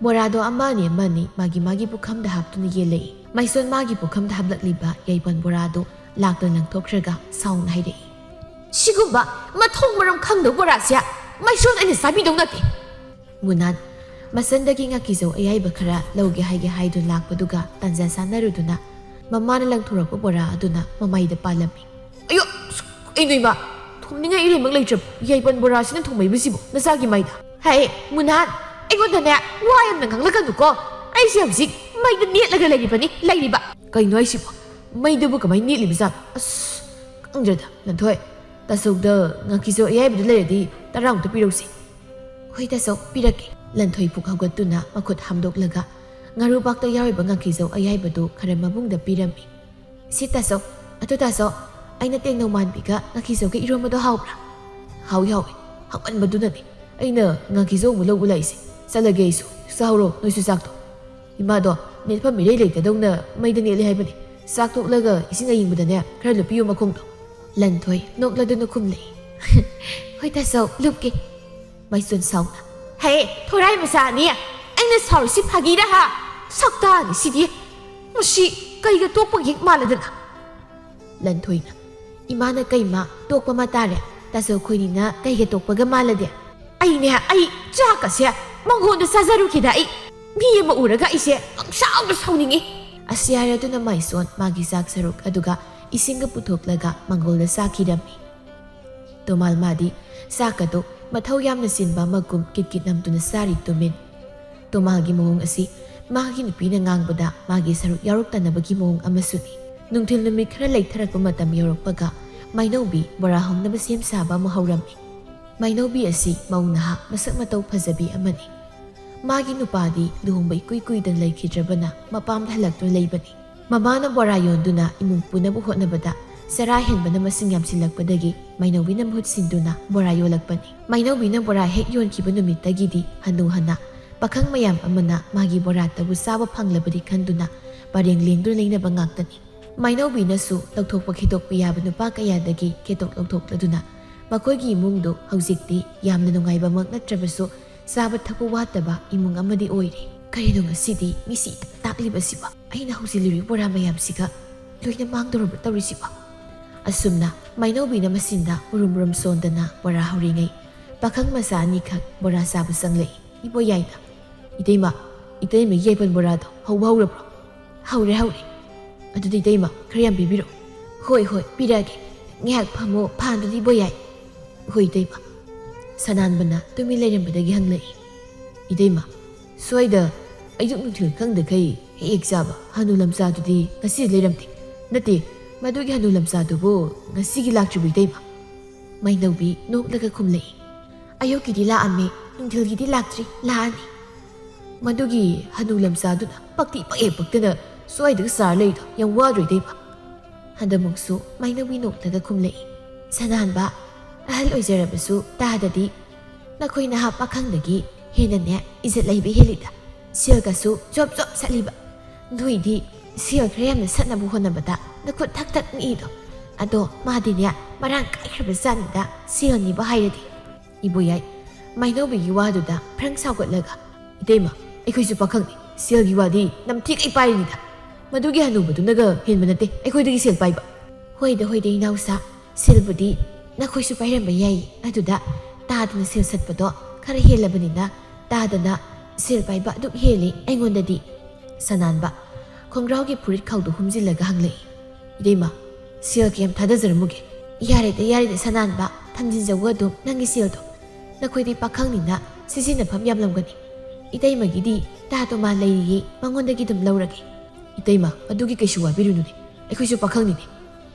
ꯕꯣꯔꯥꯗꯣ ꯑꯃꯅꯤ ꯑꯃꯅꯤ ꯃꯥꯒꯤ ꯃꯥꯒꯤ ꯄꯨꯈꯝꯗ ꯍꯥꯞꯇꯨꯅ ꯌꯦꯜꯂꯛꯏ꯫ ꯃꯥꯏꯁꯣꯟ ꯃꯥꯒꯤ ꯄꯨꯈꯝꯗ ꯍꯥꯞꯂꯛꯂꯤꯕ ꯌꯥꯏꯄꯟ ꯕꯣꯔꯥꯗꯨ ꯂꯥꯛꯇ ꯂꯪꯊꯣꯛꯈ꯭ꯔꯒ ꯁꯥꯎꯅ ꯍꯥꯏꯔꯛꯏ, "ꯁꯤꯒꯨꯝꯕ ꯃꯊꯣꯡ ꯃꯔꯝ ꯈꯪꯗꯕ ꯕꯣꯔꯥꯁꯦ ꯃꯥꯏꯁꯣꯟ ꯑꯩꯅ ꯆꯥꯕꯤꯗꯧ ꯅꯠꯇꯦ꯫" ꯃꯨꯅꯥꯟ ꯃꯁꯟꯗꯒꯤ ꯉꯥꯀꯤꯖꯧ ꯑꯌꯥꯏꯕ ꯈꯔ ꯂꯧꯒꯦ ꯍꯥꯏꯒꯦ ꯍꯥꯏꯗꯨꯅ ꯂꯥꯛꯄꯗꯨꯒ ꯇꯥꯟꯖꯥ ꯆꯥꯅꯔꯨꯗꯨꯅ ꯃꯃꯥꯅ ꯂꯪꯊꯣꯔꯛꯄ ꯕꯣꯔꯥ ꯑꯗꯨꯅ ꯃꯃꯥꯏꯗ ꯄꯥꯜꯂꯝꯃꯤ꯫ "ꯑꯌꯣ! ꯑꯁ, ꯀꯩꯅꯣ ꯏꯃꯥ? ꯊꯨꯝꯅꯤꯡꯉꯥꯏ ꯏꯔꯩꯃꯛ ꯂꯩꯇ꯭ꯔꯕ ꯌꯥꯏꯄꯟ ꯕꯣꯔꯥꯁꯤꯅ ꯊꯨꯝꯃꯩꯕꯁꯤꯕꯨ ꯅꯆꯥꯒꯤ ꯃꯥꯏꯗ?" "ꯍꯦ, ꯃꯨꯅꯥꯟ, ꯑꯩꯉꯣꯟꯗꯅꯦ ꯋꯥ ꯌꯥꯝꯅ ꯉꯥꯡꯂꯛꯀꯅꯨꯀꯣ꯫ ꯑꯩꯁꯦ ꯍꯧꯖꯤꯛ ꯃꯩꯗ ꯅꯦꯠꯂꯒ ꯂꯩꯔꯤꯕꯅꯤ, ꯂꯩꯔꯤꯕ꯫" "ꯀꯩꯅꯣ ꯍꯥꯏꯁꯤꯕꯣ? ꯃꯩꯗꯕꯨ ꯀꯃꯥꯏꯅ ꯅꯦꯠꯂꯤꯕꯖꯥꯠꯅꯣ? ꯑꯁ, ꯈꯪꯗ꯭ꯔꯦꯗ, ꯂꯟꯊꯣꯏ꯫ ꯇꯥꯆꯧꯗ ꯉꯥꯀꯤꯖꯧ ꯑꯌꯥꯏꯕꯗꯨ ꯂꯩꯔꯗꯤ ꯇꯔꯥꯃꯨꯛꯇ ꯄꯤꯔꯧꯁꯤ꯫" "ꯍꯣꯏ ꯇꯥꯆꯧ, ꯄꯤꯔꯛꯀꯦ꯫" ꯂꯟꯊꯣꯏ ꯄꯨꯛ ꯍꯧꯒꯠꯇꯨꯅ ꯃꯈꯨꯠ ꯍꯥꯝꯗꯣꯛꯂꯒ ꯉꯥꯔꯨꯕꯥꯛꯇ ꯌꯥꯎꯔꯤꯕ ꯉꯥꯀꯤꯖꯧ ꯑꯌꯥꯏꯕꯗꯨ ꯈꯔ ꯃꯕꯨꯡꯗ ꯄꯤꯔꯝꯃꯤ꯫ "ꯁꯤ ꯇꯥꯆꯧ, ꯑꯗꯨ ꯇꯥꯆꯧ, ꯑꯩꯅ ꯇꯦꯡꯅꯧ ꯃꯥꯟꯕꯤꯒ ꯉꯥꯀꯤꯖꯧꯒ ꯏꯔꯣꯝꯕꯗꯣ ꯍꯥꯎꯕ꯭ꯔꯥ?" "ꯍꯥꯎꯏ, ꯍꯥꯎꯏ꯫ ꯍꯥꯎꯃꯟꯕꯗꯨꯅꯅꯦ ꯑꯩꯅ ꯉꯥꯀꯤꯖꯧ ꯑꯃꯨꯛ ꯂꯧꯕ ꯂꯥꯛꯏꯁꯦ꯫ ꯆꯠꯂꯒꯦ ꯑꯩꯁꯨ꯫ ꯆꯥꯍꯧꯔꯣ ꯅꯣꯏꯁꯨ ꯆꯥꯛꯇꯣ꯫ ꯏꯃꯥꯗꯣ ꯅꯦꯠꯐꯝ ꯏꯔꯩ ꯂꯩꯇꯗꯧꯅ ꯃꯩꯗ ꯅꯦꯠꯂꯦ ꯍꯥꯏꯕꯅꯤ꯫ ꯆꯥꯛ ꯇꯣꯛꯂꯒ ꯏꯁꯤꯡ ꯑꯌꯤꯡꯕꯗꯅꯦ ꯈꯔ ꯂꯨꯞꯄꯤꯌꯨ ꯃꯈꯣꯡꯗꯣ꯫" ꯂꯟꯊꯣꯏ ꯅꯣꯛꯂꯗꯨꯅ ꯈꯨꯝꯂꯛꯏ꯫ "ꯍꯣꯏ ꯇꯥꯆꯧ, ꯂꯨꯞꯀꯦ꯫" ꯃꯥꯏꯁꯣꯟ ꯁꯥꯎꯅ, "ꯍꯦ, ꯊꯣꯔꯥꯏ ꯃꯆꯥ ꯑꯅꯤ, ꯑꯩꯅ ꯁꯥꯎꯔꯤꯁꯤ ꯐꯥꯒꯤꯔ ꯍꯥ? ꯁꯛꯇꯥꯅꯤ ꯁꯤꯗꯤ꯫ ꯃꯁꯤ ꯀꯩꯒ ꯇꯣꯛꯄꯒꯤ ꯍꯦꯛ ꯃꯥꯜꯂꯗꯅ꯫" ꯂꯟꯊꯣꯏꯅ, "ꯏꯃꯥꯅ ꯀꯩꯃ ꯇꯣꯛꯄ ꯃ ꯇꯥꯔꯦ꯫ ꯇꯥꯆꯧ ꯈꯣꯏꯅꯤꯅ ꯀꯩꯒ ꯇꯣꯛꯄꯒ ꯃꯥꯜꯂꯗꯤ?" "ꯑꯩꯅꯦ, ꯑꯩ ꯆꯥꯛꯀꯁꯦ ꯃꯉꯣꯟꯗ ꯆꯥꯖꯔꯨꯈꯤꯗ ꯑꯩ꯫ ꯃꯤ ꯑꯃ ꯎꯔꯒ ꯑꯩꯁꯦ ꯄꯪꯁꯥꯎꯗ ꯁꯥꯎꯅꯤꯡꯉꯤ꯫" ꯑꯁꯤ ꯍꯥꯏꯔꯗꯨꯅ ꯃꯥꯏꯁꯣꯟ ꯃꯥꯒꯤ ꯆꯥꯛ ꯁꯔꯨꯛ ꯑꯗꯨꯒ ꯏꯁꯤꯡꯒ ꯄꯨꯊꯣꯛꯂꯒ ꯃꯪꯒꯣꯜꯗ ꯆꯥꯈꯤꯔꯝꯃꯤ꯫ ꯇꯣꯃꯥꯜ ꯃꯥꯗꯤ ꯆꯥꯛꯀꯗꯣ ꯃꯊꯧ ꯌꯥꯝꯅ ꯆꯤꯟꯕ ꯑꯃꯒꯨꯝ ꯀꯤꯠ ꯀꯤꯠ ꯅꯝꯗꯨꯅ ꯆꯥꯔꯤ ꯇꯨꯃꯤꯟ꯫ ꯇꯣꯃꯥꯒꯤ ꯃꯑꯣꯡ ꯑꯁꯤ ꯃꯥꯒꯤ ꯅꯨꯄꯤꯅ ꯉꯥꯡꯕꯗ ꯃꯥꯒꯤ ꯁꯔꯨꯛ ꯌꯥꯎꯔꯛꯇꯅꯕꯒꯤ ꯃꯑꯣꯡ ꯑꯃꯁꯨꯅꯤ꯫ ꯅꯨꯡꯊꯤꯜ ꯅꯨꯃꯤꯠ ꯈꯔ ꯂꯩꯊꯔꯛꯄ ꯃꯇꯝ ꯌꯧꯔꯛꯄꯒ ꯃꯥꯏꯅꯧꯕꯤ ꯕꯣꯔꯥ ꯍꯧꯅꯕ ꯁꯦꯝ ꯁꯥꯕ ꯑꯃ ꯍꯧꯔꯝꯃꯤ꯫ ꯃꯥꯏꯅꯧꯕꯤ ꯑꯁꯤ ꯃꯧ ꯅꯍꯥ ꯃꯁꯛ ꯃꯇꯧ ꯐꯖꯕꯤ ꯑꯃꯅꯤ꯫ ꯃꯥꯒꯤ ꯅꯨꯄꯥꯗꯤ ꯂꯨꯍꯣꯡꯕ ꯏꯀꯨꯏ ꯀꯨꯏꯗꯅ ꯂꯩꯈꯤꯗ꯭ꯔꯕꯅ ꯃꯄꯥꯝꯗ ꯍꯜꯂꯛꯇꯨꯅ ꯂꯩꯕꯅꯤ꯫ ꯃꯃꯥꯅ ꯕꯣꯔꯥ ꯌꯣꯟꯗꯨꯅ ꯏꯃꯨꯡ ꯄꯨꯅꯕ ꯍꯣꯠꯅꯕꯗ ꯆꯔꯥ ꯍꯦꯟꯕꯅ ꯃꯁꯤꯡ ꯌꯥꯝꯁꯤꯜꯂꯛꯄꯗꯒꯤ ꯃꯥꯏꯅꯧꯕꯤꯅ ꯃꯍꯨꯠ ꯁꯤꯟꯗꯨꯅ ꯕꯣꯔꯥ ꯌꯣꯜꯂꯛꯄꯅꯤ꯫ ꯃꯥꯏꯅꯧꯕꯤꯅ ꯕꯣꯔꯥ ꯍꯦꯛ ꯌꯣꯟꯈꯤꯕ ꯅꯨꯃꯤꯠꯇꯒꯤꯗꯤ ꯍꯟꯅꯨ ꯍꯟꯅ ꯄꯥꯈꯪ ꯃꯌꯥꯝ ꯑꯃꯅ ꯃꯥꯒꯤ ꯕꯣꯔꯥꯇꯕꯨ ꯆꯥꯕ ꯐꯪꯂꯕꯗꯤ ꯈꯟꯗꯨꯅ ꯄꯔꯦꯡ ꯂꯦꯡꯗꯨꯅ ꯂꯩꯅꯕ ꯉꯥꯛꯇꯅꯤ꯫ ꯃꯥꯏꯅꯧꯕꯤꯅꯁꯨ ꯂꯧꯊꯣꯛꯄ ꯈꯦꯇꯣꯛꯄ ꯌꯥꯕ ꯅꯨꯄꯥ ꯀꯌꯥꯗꯒꯤ ꯈꯦꯇꯣꯛ ꯂꯧꯊꯣꯛꯂꯗꯨꯅ ꯃꯈꯣꯏꯒꯤ ꯏꯃꯨꯡꯗꯨ ꯍꯧꯖꯤꯛꯇꯤ ꯌꯥꯝꯅ ꯅꯨꯡꯉꯥꯏꯕꯃꯛ ꯅꯠꯇ꯭ꯔꯕꯁꯨ ꯆꯥꯕ ꯊꯛꯄ ꯋꯥꯠꯇꯕ ꯏꯃꯨꯡ ꯑꯃꯗꯤ ꯑꯣꯏꯔꯦ꯫ ꯀꯔꯤꯅꯣ ꯉꯁꯤꯗꯤ ꯃꯤꯁꯤ ꯏꯇꯥꯛ ꯇꯥꯛꯂꯤꯕꯁꯤꯕꯣ? ꯑꯩꯅ ꯍꯧꯖꯤꯜꯂꯤꯕ ꯕꯣꯔꯥ ꯃꯌꯥꯝꯁꯤꯒ ꯂꯣꯏꯅ ꯃꯥꯡꯗꯧꯔꯕ ꯇꯧꯔꯤꯁꯤꯕꯣ? ꯑꯁꯨꯝꯅ ꯃꯥꯏꯅꯧꯕꯤꯅ ꯃꯆꯤꯟꯗ ꯃꯨꯔꯨꯝ ꯃꯨꯔꯨꯝ ꯁꯣꯟꯗꯅ ꯕꯣꯔꯥ ꯍꯧꯔꯤꯉꯩ ꯄꯥꯈꯪ ꯃꯆꯥ ꯑꯅꯤꯈꯛ ꯕꯣꯔꯥ ꯆꯥꯕ ꯆꯪꯂꯛꯏ꯫ ꯏꯕꯣꯌꯥꯏꯅ, "ꯏꯇꯩꯃ, ꯏꯇꯩꯃꯒꯤ ꯌꯥꯏꯄꯟ ꯕꯣꯔꯥꯗꯣ ꯍꯧꯕ ꯍꯧꯔꯕ꯭ꯔꯣ?" "ꯍꯧꯔꯦ, ꯍꯧꯔꯦ꯫ ꯑꯗꯨꯗꯤ ꯏꯇꯩꯃ, ꯈꯔ ꯌꯥꯝ ꯄꯤꯕꯤꯔꯛꯑꯣ꯫" "ꯍꯣꯏ, ꯍꯣꯏ, ꯄꯤꯔꯛꯑꯒꯦ꯫ ꯉꯥꯏꯍꯥꯛ ꯐꯝꯃꯣ, ꯐꯥꯟꯗꯨꯗꯤ ꯏꯕꯣꯌꯥꯏ꯫" "ꯍꯣꯏ ꯏꯇꯩꯃ꯫" ꯁꯅꯥꯟꯕꯅ ꯇꯨꯃꯤꯟ ꯂꯩꯔꯝꯕꯗꯒꯤ ꯍꯪꯂꯛꯏ꯫ "ꯏꯇꯩꯃ, ꯁ꯭ꯋꯥꯏꯗ ꯑꯌꯨꯛ ꯅꯨꯡꯊꯤꯜ ꯈꯪꯗꯈꯩ ꯍꯦꯛ ꯍꯦꯛ ꯆꯥꯕ ꯍꯅꯨ ꯂꯝꯆꯥꯗꯨꯗꯤ ꯉꯁꯤ ꯂꯩꯔꯝꯗꯦ?" "ꯅꯠꯇꯦ, ꯃꯗꯨꯒꯤ ꯍꯅꯨ ꯂꯝꯆꯥꯗꯨꯕꯨ ꯉꯁꯤꯒꯤ ꯂꯥꯛꯇ꯭ꯔꯤꯕꯣ ꯏꯇꯩꯃ?" ꯃꯥꯏꯅꯧꯕꯤ ꯅꯣꯛꯂꯒ ꯈꯨꯝꯂꯛꯏ꯫ "ꯑꯌꯨꯛꯀꯤꯗꯤ ꯂꯥꯛꯑꯝꯃꯦ, ꯅꯨꯡꯊꯤꯜꯒꯤꯗꯤ ꯂꯥꯛꯇ꯭ꯔꯤ, ꯂꯥꯛꯑꯅꯤ꯫ ꯃꯗꯨꯒꯤ ꯍꯅꯨ ꯂꯝꯆꯥꯗꯨꯅ ꯄꯛꯇꯤ ꯄꯛꯑꯦ ꯄꯛꯇꯅ ꯁ꯭ꯋꯥꯏꯗꯒ ꯆꯥꯔ ꯂꯩꯗꯣ ꯌꯥꯝ ꯋꯥꯗ꯭ꯔꯣ ꯏꯇꯩꯃ?" ꯍꯟꯗꯃꯨꯛꯁꯨ ꯃꯥꯏꯅꯧꯕꯤ ꯅꯣꯛꯂꯒ ꯈꯨꯝꯂꯛꯏ꯫ "ꯁꯅꯥꯟꯕ, ꯑꯍꯜ ꯑꯣꯏꯖꯔꯕꯁꯨ ꯇꯥꯗꯗꯤ ꯅꯈꯣꯏ ꯅꯍꯥ ꯄꯥꯈꯪꯗꯒꯤ ꯍꯦꯟꯅꯅꯦ ꯏꯖꯠ ꯂꯩꯕ ꯍꯦꯜꯂꯤꯗ꯫ ꯁꯦꯜꯒꯁꯨ ꯖꯣꯞ ꯖꯣꯞ ꯁꯠꯂꯤꯕ꯫ ꯅꯣꯏꯗꯤ ꯁꯦꯜ ꯈꯔ ꯌꯥꯝꯅ ꯁꯠꯅꯕ ꯍꯣꯠꯅꯕꯗ ꯅꯈꯨꯠ ꯊꯛ ꯊꯛ ꯅꯤꯛꯏꯗꯣ꯫ ꯑꯗꯣ ꯃꯥꯗꯤꯅꯦ ꯃꯔꯥꯡ ꯀꯥꯏꯈ꯭ꯔꯕ ꯖꯥꯠꯅꯤꯗ ꯁꯦꯜꯅꯤꯕ ꯍꯥꯏꯔꯗꯤ꯫" ꯏꯕꯣꯌꯥꯏ ꯃꯥꯏꯅꯧꯕꯤꯒꯤ ꯋꯥꯗꯨꯗ ꯐ꯭ꯔꯪ ꯁꯥꯎꯒꯠꯂꯒ, "ꯏꯇꯩꯃ, ꯑꯩꯈꯣꯏꯁꯨ ꯄꯥꯈꯪꯅꯤ, ꯁꯦꯜꯒꯤ ꯋꯥꯗꯤ ꯅꯝꯊꯤꯈꯩ ꯄꯥꯏꯔꯤꯅꯤꯗ꯫ ꯃꯗꯨꯒꯤ ꯍꯅꯨꯕꯗꯨꯅꯒ ꯍꯦꯟꯕ ꯅꯠꯇꯦ ꯑꯩꯈꯣꯏꯗꯒꯤ ꯁꯦꯜ ꯄꯥꯏꯕ꯫" "ꯍꯣꯏꯗ, ꯍꯣꯏꯗ ꯏꯅꯥꯎꯁꯥ, ꯁꯦꯜꯕꯨꯗꯤ ꯅꯈꯣꯏꯁꯨ ꯄꯥꯏꯔꯝꯕ ꯌꯥꯏ꯫ ꯑꯗꯨꯗ ꯇꯥꯗꯅ ꯁꯦꯜ ꯁꯠꯄꯗꯣ ꯈꯔ ꯍꯦꯜꯂꯕꯅꯤꯅ ꯇꯥꯗꯅ ꯁꯦꯜ ꯄꯥꯏꯕ ꯑꯗꯨꯝ ꯍꯦꯜꯂꯤ ꯑꯩꯉꯣꯟꯗꯗꯤ꯫" ꯁꯅꯥꯟꯕ ꯈꯣꯡꯒ꯭ꯔꯥꯎꯒꯤ ꯐꯨꯔꯤꯠ ꯈꯥꯎꯗꯨ ꯍꯨꯝꯖꯤꯜꯂꯒ ꯍꯪꯂꯛꯏ꯫ "ꯏꯇꯩꯃ, ꯁꯦꯜ ꯀꯌꯥꯝ ꯊꯥꯗꯖꯔꯝꯃꯨꯒꯦ?" "ꯌꯥꯔꯦꯗ, ꯌꯥꯔꯦꯗ ꯁꯅꯥꯟꯕ, ꯊꯝꯖꯤꯟꯖꯧ ꯑꯗꯨꯝ ꯅꯪꯒꯤ ꯁꯦꯜꯗꯣ꯫ ꯅꯈꯣꯏꯗꯤ ꯄꯥꯈꯪꯅꯤꯅ ꯁꯤꯖꯤꯟꯅꯐꯝ ꯌꯥꯝꯂꯝꯒꯅꯤ꯫ ꯏꯇꯩꯃꯒꯤꯗꯤ ꯇꯥ ꯇꯣꯃꯥ ꯂꯩꯔꯤꯌꯦ, ꯃꯉꯣꯟꯗꯒꯤ ꯑꯗꯨꯝ ꯂꯧꯔꯒꯦ꯫ ꯏꯇꯩꯃ, ꯑꯗꯨꯒꯤ ꯀꯩꯁꯨ ꯋꯥꯕꯤꯔꯨꯅꯨꯅꯦ, ꯑꯩꯈꯣꯏꯁꯨ ꯄꯥꯈꯪꯅꯤꯅꯦ꯫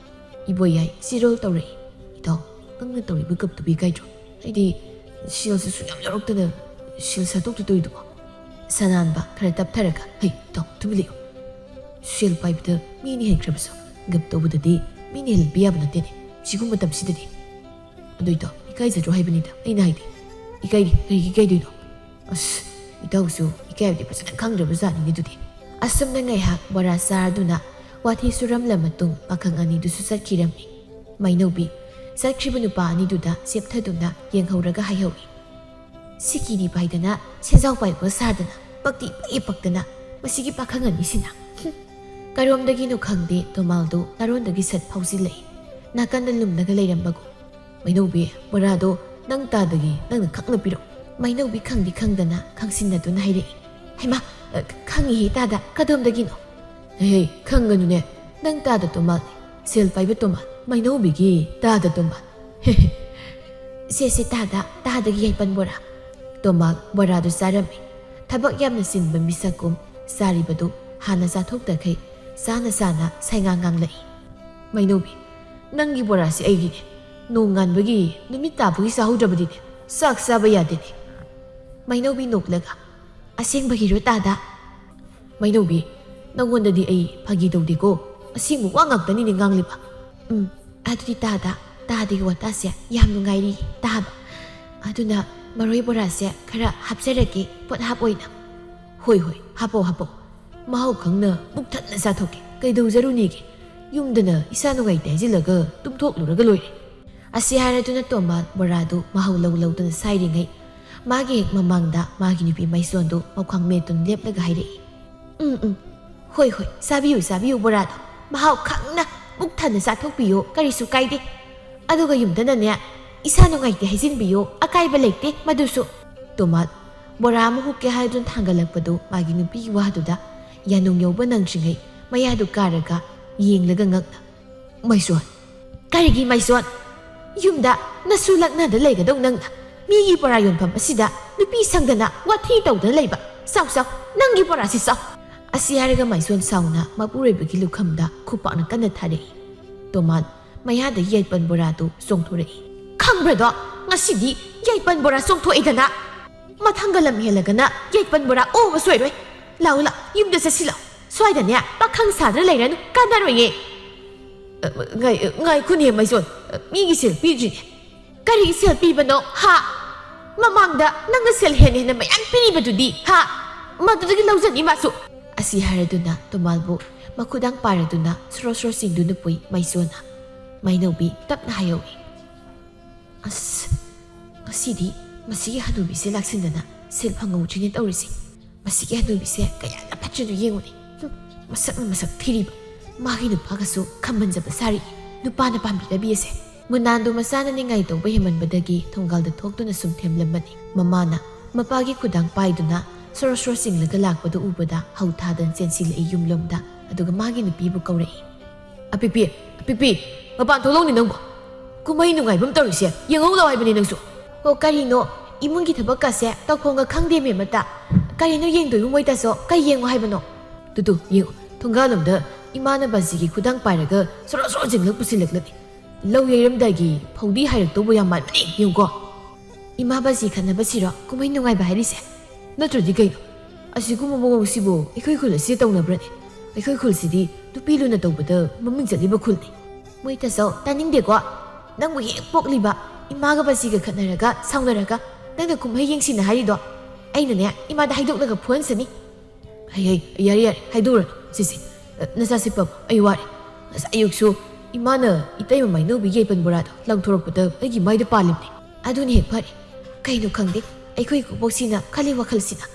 ꯏꯕꯣꯌꯥꯏ ꯆꯤꯔꯣꯜ ꯇꯧꯔꯛꯏ꯫ ꯏꯇꯥꯎ, ꯅꯪꯅ ꯇꯧꯔꯤꯕ ꯒꯞꯇꯨꯕꯨ ꯏꯀꯥꯏꯗ꯭ꯔꯣ? ꯑꯩꯗꯤ ꯁꯦꯜꯁꯨ ꯁꯨꯌꯥꯝ ꯌꯥꯎꯔꯛꯇꯅ ꯁꯦꯜ ꯁꯥꯠꯇꯣꯛꯇ ꯇꯧꯔꯤꯗꯨꯕꯣ? ꯁꯅꯥꯟꯕ ꯈꯔ ꯇꯞꯊꯔꯒ, ꯍꯩ, ꯏꯇꯥꯎ, ꯇꯨꯃꯤꯟ ꯂꯩꯌꯨ꯫ ꯁꯦꯜ ꯄꯥꯏꯕꯗ ꯃꯤꯅ ꯍꯦꯟꯈ꯭ꯔꯕꯁꯨ ꯒꯞ ꯇꯧꯕꯗꯗꯤ ꯃꯤꯅ ꯍꯦꯜꯍꯟꯕ ꯌꯥꯕ ꯅꯠꯇꯦꯅꯦ ꯁꯤꯒꯨꯝꯕ ꯃꯇꯝꯁꯤꯗꯗꯤ꯫ ꯑꯗꯨ ꯏꯇꯥꯎ, ꯏꯀꯥꯏꯖꯗ꯭ꯔꯣ ꯍꯥꯏꯕꯅꯤꯗ ꯑꯩꯅ ꯍꯥꯏꯗꯤ꯫ ꯏꯀꯥꯏꯗꯦ, ꯀꯔꯤꯒꯤ ꯏꯀꯥꯏꯗꯣꯏꯅꯣ? ꯑꯁ, ꯏꯇꯥꯎꯁꯨ ꯏꯀꯥꯏꯕꯗꯤ ꯐꯖꯅ ꯈꯪꯗ꯭ꯔꯕ ꯖꯥꯠꯅꯤꯅꯦ ꯑꯗꯨꯗꯤ꯫ ꯑꯁꯨꯝꯅ ꯉꯥꯏꯍꯥꯛ ꯕꯣꯔꯥ ꯆꯥꯔꯗꯨꯅ ꯋꯥꯊꯤ ꯁꯨꯔꯝꯂ ꯃꯇꯨꯡ ꯄꯥꯈꯪ ꯑꯅꯤꯗꯨꯁꯨ ꯆꯠꯈꯤꯔꯝꯃꯤ꯫ ꯃꯩꯅꯧꯕꯤ ꯆꯠꯈ꯭ꯔꯤꯕ ꯅꯨꯄꯥ ꯑꯅꯤꯗꯨꯗ ꯆꯦꯞꯊꯗꯨꯅ ꯌꯦꯡꯍꯧꯔꯒ ꯍꯥꯏꯍꯧꯏ, "ꯁꯤꯀꯤꯗꯤ ꯄꯥꯏꯗꯅ ꯁꯦꯟꯖꯥꯎ ꯄꯥꯏꯕ ꯁꯥꯗꯅ ꯄꯛꯇꯤ ꯄꯛꯑꯦ ꯄꯛꯇꯅ ꯃꯁꯤꯒꯤ ꯄꯥꯈꯪ ꯑꯅꯤꯁꯤꯅ꯫ ꯍꯨꯝ!" ꯀꯔꯣꯝꯗꯒꯤꯅꯣ ꯈꯪꯗꯦ ꯇꯣꯃꯥꯜꯗꯨ ꯅꯥꯔꯣꯟꯗꯒꯤ ꯁꯠ ꯐꯥꯎꯖꯤꯜꯂꯛꯏ꯫ ꯅꯥꯀꯟꯗ ꯂꯨꯝꯂꯒ ꯂꯩꯔꯝꯕꯒꯨꯝ꯫ "ꯃꯩꯅꯧꯕꯤ, ꯕꯣꯔꯥꯗꯣ ꯅꯪ ꯇꯥꯗꯒꯤ ꯅꯪꯅ ꯈꯪꯅ ꯄꯤꯔꯛꯎ꯫" ꯃꯩꯅꯧꯕꯤ ꯈꯪꯗꯤ ꯈꯪꯗꯅ ꯈꯪꯁꯤꯟꯅꯗꯨꯅ ꯍꯥꯏꯔꯛꯏ꯫ "ꯍꯩꯃꯥ, ꯑ, ꯈꯪꯉꯤꯍꯦ ꯇꯥꯗ, ꯀꯗꯣꯝꯗꯒꯤꯅꯣ?" "ꯍꯦ, ꯈꯪꯒꯅꯨꯅꯦ, ꯅꯪ ꯇꯥꯗ ꯇꯣꯃꯥꯜꯅꯤ, ꯁꯦꯜ ꯄꯥꯏꯕ ꯇꯣꯃꯥꯜ, ꯃꯩꯅꯧꯕꯤꯒꯤ ꯇꯥꯗ ꯇꯣꯃꯥꯜ꯫ ꯁꯦ, ꯁꯦ, ꯇꯥꯗ, ꯇꯥꯗꯒꯤ ꯌꯥꯏꯄꯟ ꯕꯣꯔꯥ꯫" ꯇꯣꯃꯥꯜ ꯕꯣꯔꯥꯗꯨ ꯆꯥꯔꯝꯃꯤ꯫ ꯊꯕꯛ ꯌꯥꯝꯅ ꯆꯤꯟꯕ ꯃꯤꯁꯛꯀꯨꯝ ꯆꯥꯔꯤꯕꯗꯨ ꯍꯥꯟꯅ ꯆꯥꯊꯣꯛꯇꯈꯩ ꯆꯥꯅ ꯆꯥꯅ ꯁꯥꯏꯉꯥꯡ ꯉꯥꯡꯂꯛꯏ꯫ "ꯃꯩꯅꯧꯕꯤ, ꯅꯪꯒꯤ ꯕꯣꯔꯥꯁꯤ ꯑꯩꯒꯤꯅꯦ꯫ ꯅꯣꯡ ꯉꯥꯟꯕꯒꯤ ꯅꯨꯃꯤꯠ ꯇꯥꯕꯒꯤ ꯆꯥꯍꯧꯗ꯭ꯔꯕꯗꯤꯅꯦ ꯆꯥꯛ ꯆꯥꯕ ꯌꯥꯗꯦꯅꯦ꯫" ꯃꯩꯅꯧꯕꯤ ꯅꯣꯛꯂꯒ, "ꯑꯁꯦꯡꯕꯒꯤꯔꯣ ꯇꯥꯗ?" "ꯃꯩꯅꯧꯕꯤ, ꯅꯪꯉꯣꯟꯗꯗꯤ ꯑꯩ ꯐꯥꯒꯤ ꯇꯧꯗꯦꯀꯣ, ꯑꯁꯦꯡꯕ ꯋꯥ ꯉꯥꯛꯇꯅꯤꯅꯦ ꯉꯥꯡꯂꯤꯕ꯫" "ꯎꯝ, ꯑꯗꯨꯗꯤ ꯇꯥꯗ, ꯇꯥꯗꯒꯤ ꯋꯥꯇꯥꯁꯦ ꯌꯥꯝ ꯅꯨꯡꯉꯥꯏꯔꯤ ꯇꯥꯕ꯫ ꯑꯗꯨꯅ ꯃꯔꯣꯏ ꯕꯣꯔꯥꯁꯦ ꯈꯔ ꯍꯥꯞꯆꯔꯒꯦ ꯄꯣꯠꯍꯥꯞ ꯑꯣꯏꯅ꯫" "ꯍꯣꯏ, ꯍꯣꯏ, ꯍꯥꯞꯄꯣ, ꯍꯥꯞꯄꯣ꯫ ꯃꯍꯥꯎ ꯈꯪꯅ ꯄꯨꯛ ꯊꯟꯅ ꯆꯥꯊꯣꯛꯀꯦ꯫ ꯀꯩꯗꯧꯖꯔꯨꯅꯦꯒꯦ? ꯌꯨꯝꯗꯅ ꯏꯁꯥ ꯅꯨꯡꯉꯥꯏꯇꯦ ꯍꯥꯏꯖꯤꯜꯂꯒ ꯇꯨꯝꯊꯣꯛꯂꯨꯔꯒ ꯂꯣꯏꯔꯦ꯫" ꯑꯁꯤ ꯍꯥꯏꯔꯗꯨꯅ ꯇꯣꯃꯥꯜ ꯕꯣꯔꯥꯗꯨ ꯃꯍꯥꯎ ꯂꯧ ꯂꯧꯗꯨꯅ ꯁꯥꯏꯔꯤꯉꯩ, ꯃꯥꯒꯤ ꯍꯦꯛ ꯃꯃꯥꯡꯗ ꯃꯥꯒꯤ ꯅꯨꯄꯤ ꯃꯥꯏꯁꯣꯟꯗꯨ ꯃꯈ꯭ꯋꯥꯡ ꯃꯦꯠꯇꯨꯅ ꯂꯦꯞꯂꯒ ꯍꯥꯏꯔꯛꯏ, "ꯎꯝ, ꯎꯝ, ꯍꯣꯏ, ꯍꯣꯏ, ꯆꯥꯕꯤꯌꯨ, ꯆꯥꯕꯤꯌꯨ ꯕꯣꯔꯥꯗꯣ꯫ ꯃꯍꯥꯎ ꯈꯪꯅ ꯄꯨꯛ ꯊꯟꯅ ꯆꯥꯊꯣꯛꯄꯤꯌꯨ, ꯀꯔꯤꯁꯨ ꯀꯥꯏꯗꯦ꯫ ꯑꯗꯨꯒ ꯌꯨꯝꯗꯅꯅꯦ, ꯏꯁꯥ ꯅꯨꯡꯉꯥꯏꯇꯦ ꯍꯥꯏꯖꯤꯟꯕꯤꯌꯨ, ꯑꯀꯥꯏꯕ ꯂꯩꯇꯦ ꯃꯗꯨꯁꯨ꯫" ꯇꯣꯃꯥꯜ ꯕꯣꯔꯥ ꯑꯃ ꯍꯨꯛꯀꯦ ꯍꯥꯏꯗꯨꯅ ꯊꯥꯡꯒꯠꯂꯛꯄꯗꯨ ꯃꯥꯒꯤ ꯅꯨꯄꯤꯒꯤ ꯋꯥꯗꯨꯗ ꯌꯥꯅꯨꯡ ꯌꯧꯕ ꯅꯪꯗ꯭ꯔꯤꯉꯩ ꯃꯌꯥꯗꯨ ꯀꯥꯔꯒ ꯌꯦꯡꯂꯒ ꯉꯛꯅ, "ꯃꯥꯏꯁꯣꯟ!" "ꯀꯔꯤꯒꯤ ꯃꯥꯏꯁꯣꯟ?" "ꯌꯨꯝꯗ ꯅꯁꯨ ꯂꯛꯅꯗ ꯂꯩꯒꯗꯧ ꯅꯪꯅ ꯃꯤꯒꯤ ꯕꯣꯔꯥ ꯌꯣꯟꯐꯝ ꯑꯁꯤꯗ ꯅꯨꯄꯤ ꯁꯪꯗꯅ ꯋꯥꯊꯤ ꯇꯧꯗꯅ ꯂꯩꯕ? ꯆꯥꯎ, ꯆꯥꯎ, ꯅꯪꯒꯤ ꯕꯣꯔꯥꯁꯤ ꯆꯥꯎ!" ꯑꯁꯤ ꯍꯥꯏꯔꯒ ꯃꯥꯏꯁꯣꯟ ꯁꯥꯎꯅ ꯃꯄꯨꯔꯣꯏꯕꯒꯤ ꯂꯨꯈꯝꯗ ꯈꯨꯄꯥꯛꯅ ꯀꯟꯅ ꯊꯥꯔꯛꯏ꯫ ꯇꯣꯃꯥꯟ ꯃꯌꯥꯗ ꯌꯥꯏꯄꯟ ꯕꯣꯔꯥꯗꯨ ꯆꯣꯡꯊꯣꯔꯛꯏ꯫ "ꯈꯪꯕ꯭ꯔꯗꯣ, ꯉꯁꯤꯗꯤ ꯌꯥꯏꯄꯟ ꯕꯣꯔꯥ ꯆꯣꯡꯊꯣꯛꯑꯦꯗꯅ! ꯃꯊꯪꯒ ꯂꯝ ꯍꯦꯜꯂꯒꯅ ꯌꯥꯏꯄꯟ ꯕꯣꯔꯥ ꯑꯣꯕ ꯁꯣꯏꯔꯣꯏ꯫ ꯂꯥꯛꯎ, ꯂꯥꯛꯎ, ꯌꯨꯝꯗ ꯆꯠꯁꯤ ꯂꯥꯛꯎ꯫ ꯁ꯭ꯋꯥꯏꯗꯅꯦ ꯄꯥꯈꯪ ꯁꯥꯗꯅ ꯂꯩꯔꯅꯨ, ꯀꯥꯟꯅꯔꯣꯏꯌꯦ꯫" "ꯑ, ꯉꯥꯏ-, ꯉꯥꯏꯈꯣꯅꯦ ꯃꯥꯏꯁꯣꯟ, ꯃꯤꯒꯤ ꯁꯦꯜ ꯄꯤꯗ꯭ꯔꯤꯅꯦ꯫" "ꯀꯔꯤꯒꯤ ꯁꯦꯜ ꯄꯤꯕꯅꯣ, ꯍꯥ? ꯃꯃꯥꯡꯗ ꯅꯪꯅ ꯁꯦꯜ ꯍꯦꯟꯅ ꯍꯦꯟꯅ ꯃꯌꯥꯝ ꯄꯤꯔꯤꯕꯗꯨꯗꯤ, ꯍꯥ? ꯃꯗꯨꯗꯒꯤ ꯂꯧꯖꯅꯤ ꯃꯥꯁꯨ꯫" ꯑꯁꯤ ꯍꯥꯏꯔꯗꯨꯅ ꯇꯣꯃꯥꯜꯕꯨ ꯃꯈꯨꯗꯥꯡ ꯄꯥꯏꯔꯗꯨꯅ ꯁꯣꯔꯣ ꯁꯣꯔꯣ ꯆꯤꯡꯗꯨꯅ ꯄꯨꯏ ꯃꯥꯏꯁꯣꯟꯅ꯫ ꯃꯥꯏꯅꯧꯕꯤ ꯇꯞꯅ ꯍꯥꯏꯍꯧꯏ꯫ "ꯑꯁ, ꯉꯁꯤꯗꯤ ꯃꯁꯤꯒꯤ ꯍꯅꯨꯕꯤꯁꯦ ꯂꯥꯛꯁꯤꯟꯗꯅ ꯁꯦꯜ ꯐꯪꯍꯧꯗ꯭ꯔꯤꯅꯦ ꯇꯧꯔꯤꯁꯦ꯫ ꯃꯁꯤꯒꯤ ꯍꯅꯨꯕꯤꯁꯦ ꯀꯌꯥꯗ ꯐꯠꯇ꯭ꯔꯤꯅꯣ ꯌꯦꯡꯉꯨꯅꯦ꯫ ꯍꯨꯝ, ꯃꯁꯛꯅ ꯃꯁꯛ ꯊꯤꯔꯤꯕ, ꯃꯥꯒꯤ ꯅꯨꯄꯥꯒꯁꯨ ꯈꯝꯕꯟꯖꯕ ꯁꯥꯔꯤ꯫ ꯅꯨꯄꯥꯅ ꯄꯥꯝꯕꯤꯗꯕꯤ ꯑꯁꯦ꯫" ꯃꯨꯅꯥꯟꯗꯨ ꯃꯆꯥꯅ ꯅꯤꯡꯉꯥꯏ ꯇꯧꯕ ꯍꯦꯟꯃꯟꯕꯗꯒꯤ ꯊꯣꯡꯒꯥꯜꯗ ꯊꯣꯛꯇꯨꯅ ꯁꯨꯝ ꯊꯦꯝꯂꯝꯕꯅꯤ꯫ ꯃꯃꯥꯅ ꯃꯄꯥꯒꯤ ꯈꯨꯗꯥꯡ ꯄꯥꯏꯗꯨꯅ ꯁꯣꯔꯣ ꯁꯣꯔꯣ ꯆꯤꯡꯂꯒ ꯂꯥꯛꯄꯗꯨ ꯎꯕꯗ ꯍꯧ ꯊꯥꯗꯅ ꯆꯦꯟꯁꯤꯜꯂꯛꯏ ꯌꯨꯝꯂꯣꯝꯗ꯫ ꯑꯗꯨꯒ ꯃꯥꯒꯤ ꯅꯨꯄꯤꯕꯨ ꯀꯧꯔꯛꯏ꯫ "ꯑꯄꯤꯛꯄꯤ, ꯑꯄꯤꯛꯄꯤ, ꯃꯄꯥꯟ ꯊꯣꯛꯂꯛꯎꯅꯦ ꯅꯪꯕꯨ꯫ ꯀꯨꯝꯍꯩ ꯅꯨꯡꯉꯥꯏꯕ ꯑꯃ ꯇꯧꯔꯤꯁꯦ, ꯌꯦꯡꯍꯧ ꯂꯥꯎ ꯍꯥꯏꯕꯅꯦ ꯅꯪꯁꯨ꯫" "ꯑꯣ, ꯀꯔꯤꯅꯣ? ꯏꯃꯨꯡꯒꯤ ꯊꯕꯛꯀꯁꯦ ꯇꯧꯐꯝꯒ ꯈꯪꯗꯦꯃꯦ ꯑꯃꯠꯇ꯫ ꯀꯔꯤꯅꯣ ꯌꯦꯡꯗꯣꯏꯕꯨ ꯃꯣꯏ ꯇꯥꯆꯧ? ꯀꯩ ꯌꯦꯡꯉꯣ ꯍꯥꯏꯕꯅꯣ?" "ꯇꯨ, ꯇꯨ, ꯌꯦꯡꯉꯨ, ꯊꯣꯡꯒꯥꯜꯂꯣꯝꯗ ꯏꯃꯥꯅ ꯕꯥꯖꯤꯒꯤ ꯈꯨꯗꯥꯡ ꯄꯥꯏꯔꯒ ꯁꯣꯔꯣ ꯁꯣꯔꯣ ꯆꯤꯡꯂꯛ ꯄꯨꯁꯤꯜꯂꯛꯂꯅꯤ꯫ ꯂꯧ ꯌꯩꯔꯝꯗꯥꯏꯒꯤ ꯐꯧꯗꯤ ꯍꯥꯏꯔꯛꯇꯧꯕ ꯌꯥꯝ ꯃꯥꯟꯕꯅꯤ, ꯌꯦꯡꯉꯨꯀꯣ꯫" "ꯏꯃꯥ ꯕꯥꯖꯤ ꯈꯠꯅꯕꯁꯤꯔꯣ ꯀꯨꯝꯍꯩ ꯅꯨꯡꯉꯥꯏꯕ ꯍꯥꯏꯔꯤꯁꯦ? ꯅꯠꯇ꯭ꯔꯗꯤ ꯀꯩꯅꯣ? ꯑꯁꯤꯒꯨꯝꯕ ꯃꯑꯣꯡꯁꯤꯕꯨ ꯑꯩꯈꯣꯏ ꯈꯨꯜ ꯑꯁꯤꯗ ꯇꯧꯅꯕ꯭ꯔꯅꯦ? ꯑꯩꯈꯣꯏ ꯈꯨꯜꯁꯤꯗꯤ ꯅꯨꯄꯤ ꯂꯨꯅ ꯇꯧꯕꯗ ꯃꯃꯤꯡ ꯆꯠꯂꯤꯕ ꯈꯨꯜꯅꯤ꯫" "ꯃꯣꯏ ꯇꯥꯆꯧ, ꯇꯥꯅꯤꯡꯗꯦꯀꯣ꯫ ꯅꯪꯕꯨ ꯍꯦꯛ ꯄꯣꯛꯂꯤꯕ ꯏꯃꯥꯒ ꯕꯥꯖꯤꯒ ꯈꯠꯅꯔꯒ ꯁꯥꯎꯅꯔꯒ ꯅꯪꯅ ꯀꯨꯝꯍꯩ ꯌꯦꯡꯁꯤꯅ ꯍꯥꯏꯔꯤꯗꯣ꯫ ꯑꯩꯅꯅꯦ ꯏꯃꯥꯗ ꯍꯥꯏꯗꯣꯛꯂꯒ ꯐꯨꯍꯟꯁꯅꯤ꯫" "ꯍꯩ, ꯍꯩ, ꯌꯥꯔꯦ, ꯌꯥꯔꯦ, ꯍꯥꯏꯗꯣꯛꯎꯔꯅꯨ꯫ ꯁꯤꯁꯦ, ꯑ, ꯅꯆꯥꯁꯦ ꯄꯝꯃꯣ, ꯑꯩ ꯋꯥꯔꯦ꯫ ꯉꯁꯥꯏ ꯑꯌꯨꯛꯁꯨ ꯏꯃꯥꯅ ꯏꯇꯩꯃ ꯃꯥꯏꯅꯧꯕꯤ ꯌꯥꯏꯄꯟ ꯕꯣꯔꯥꯗꯣ ꯂꯪꯊꯣꯔꯛꯄꯗ ꯑꯩꯒꯤ ꯃꯥꯏꯗ ꯄꯥꯜꯂꯤꯕꯅꯤ꯫" "ꯑꯗꯨꯅ ꯍꯦꯛ ꯐꯔꯦ꯫ ꯀꯩꯅꯣ ꯈꯪꯗꯦ, ꯑꯩꯈꯣꯏ ꯏꯀꯨꯕꯣꯛꯁꯤꯅ ꯈꯜꯂꯤ ꯋꯥꯈꯜꯁꯤꯅ꯫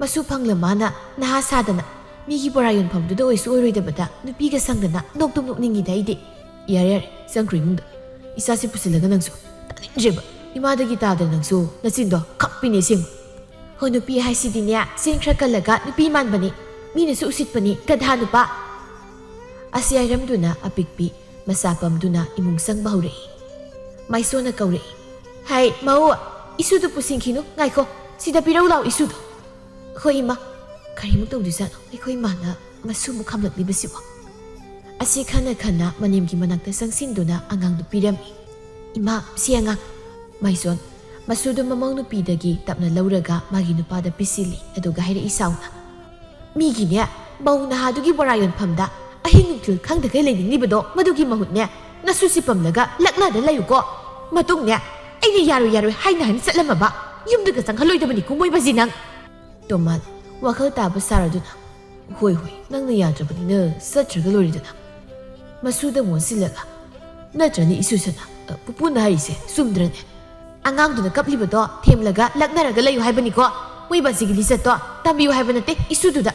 ꯃꯁꯨ ꯐꯪꯂ ꯃꯥꯅ ꯅꯍꯥ ꯁꯥꯗꯅ ꯃꯤꯒꯤ ꯕꯣꯔꯥ ꯌꯣꯟꯐꯝꯗꯨꯗ ꯑꯣꯏꯁꯨ ꯑꯣꯏꯔꯣꯏꯗꯕꯗ ꯅꯨꯄꯤꯒ ꯁꯪꯗꯅ ꯅꯣꯛꯇꯨꯝ ꯅꯣꯛꯅꯤꯡꯉꯤꯗ ꯑꯩꯗꯤ꯫" "ꯌꯥꯔꯦ, ꯌꯥꯔꯦ, ꯆꯪꯈ꯭ꯔꯣ ꯏꯃꯨꯡꯗ꯫ ꯏꯆꯥꯁꯤ ꯄꯨꯁꯤꯜꯂꯒ ꯅꯪꯁꯨ꯫ ꯇꯥꯅꯤꯡꯗ꯭ꯔꯦꯕ, ꯏꯃꯥꯗꯒꯤ ꯇꯥꯗꯅ ꯅꯪꯁꯨ ꯅꯆꯤꯟꯗꯣ ꯈꯞꯄꯤꯅꯦ ꯑꯁꯦꯡꯕ꯫" "ꯍꯣ, ꯅꯨꯄꯤ ꯍꯥꯏꯁꯤꯗꯤꯅꯦ, ꯆꯤꯟ ꯈꯔ ꯀꯜꯂꯒ ꯅꯨꯄꯤ ꯃꯥꯟꯕꯅꯤ꯫ ꯃꯤꯅꯁꯨ ꯎꯁꯤꯠꯄꯅꯤ, ꯒꯙꯥ ꯅꯨꯄꯥ!" ꯑꯁꯤ ꯍꯥꯏꯔꯝꯗꯨꯅ ꯑꯄꯤꯛꯄꯤ ꯃꯆꯥ ꯄꯝꯗꯨꯅ ꯏꯃꯨꯡ ꯆꯪꯕ ꯍꯧꯔꯛꯏ꯫ ꯃꯥꯏꯁꯣꯟꯅ ꯀꯧꯔꯛꯏ꯫ "ꯍꯥꯏ, ꯃꯧ, ꯏꯁꯨꯗꯨ ꯄꯨꯁꯤꯟꯈꯤꯅꯨ, ꯉꯥꯏꯈꯣ, ꯁꯤꯗ ꯄꯤꯔꯧ ꯂꯥꯎ ꯏꯁꯨꯗꯣ꯫ ꯍꯣꯏ ꯏꯃꯥ, ꯀꯔꯤꯃꯨꯛ ꯇꯧꯗꯣꯏꯖꯥꯠꯅꯣ? ꯑꯩꯈꯣꯏ ꯏꯃꯥꯅ ꯃꯁꯨꯃꯨꯛ ꯈꯥꯝꯂꯛꯂꯤꯕꯁꯤꯕꯣ?" ꯑꯁꯤ ꯈꯟꯅ ꯈꯟꯅ ꯃꯅꯦꯝꯒꯤ ꯃꯅꯥꯛꯇ ꯆꯪꯁꯤꯟꯗꯨꯅ ꯑꯉꯥꯡꯗꯨ ꯄꯤꯔꯝꯃꯤ꯫ "ꯏꯃꯥ, ꯁꯤ ꯑꯉꯥꯡ꯫" ꯃꯥꯏꯁꯣꯟ ꯃꯁꯨꯗꯨ ꯃꯃꯧ ꯅꯨꯄꯤꯗꯒꯤ ꯇꯞꯅ ꯂꯧꯔꯒ ꯃꯥꯒꯤ ꯅꯨꯄꯥꯗ ꯄꯤꯁꯤꯜꯂꯤ꯫ ꯑꯗꯨꯒ ꯍꯥꯏꯔꯛꯏ ꯁꯥꯎꯅ, "ꯃꯤꯒꯤꯅꯦ, ꯃꯧ ꯅꯍꯥꯗꯨꯒꯤ ꯕꯣꯔꯥ ꯌꯣꯟꯐꯝꯗ ꯑꯍꯤꯡ ꯅꯨꯡꯊꯤꯜ ꯈꯪꯗꯈꯩ ꯂꯩꯅꯤꯡꯂꯤꯕꯗꯣ, ꯃꯗꯨꯒꯤ ꯃꯍꯨꯠꯅꯦ, ꯅꯁꯨꯁꯤ ꯄꯝꯂꯒ ꯂꯛꯅꯗ ꯂꯩꯌꯨꯀꯣ꯫ ꯃꯇꯨꯡꯅꯦ, ꯑꯩꯅ ꯌꯥꯔꯣꯏ ꯌꯥꯔꯣꯏ ꯍꯥꯏꯅ ꯍꯥꯏꯅ ꯆꯠꯂꯝꯃꯕ ꯌꯨꯝꯗꯒ ꯆꯪꯍꯜꯂꯣꯏꯗꯕꯅꯤ ꯀꯨꯝꯃꯣꯏꯕꯁꯤ ꯅꯪ꯫" ꯇꯣꯃꯥꯟ ꯋꯥꯈꯜ ꯇꯥꯕ ꯁꯥꯔꯗꯨꯅ, "ꯍꯣꯏ ꯍꯣꯏ, ꯅꯪꯅ ꯌꯥꯗ꯭ꯔꯕꯅꯤꯅ ꯆꯠꯇ꯭ꯔꯒ ꯂꯣꯏꯔꯦꯗꯅ꯫" ꯃꯁꯨꯗ ꯃꯣꯟꯁꯤꯜꯂꯒ, "ꯅꯠꯇ꯭ꯔꯅꯦ ꯏꯁꯨꯁꯅ, ꯑ, ꯄꯨꯄꯨꯅ ꯍꯥꯏꯔꯤꯁꯦ ꯆꯨꯝꯗ꯭ꯔꯅꯦ? ꯑꯉꯥꯡꯗꯨꯅ ꯀꯞꯂꯤꯕꯗꯣ ꯊꯦꯝꯂꯒ ꯂꯛꯅꯔꯒ ꯂꯩꯌꯨ ꯍꯥꯏꯕꯅꯤꯀꯣ, ꯃꯣꯏꯕꯥꯁꯤꯒꯤ ꯂꯤꯆꯠꯇꯣ ꯇꯝꯕꯤꯌꯨ ꯍꯥꯏꯕ ꯅꯠꯇꯦ ꯏꯁꯨꯗꯨꯗ꯫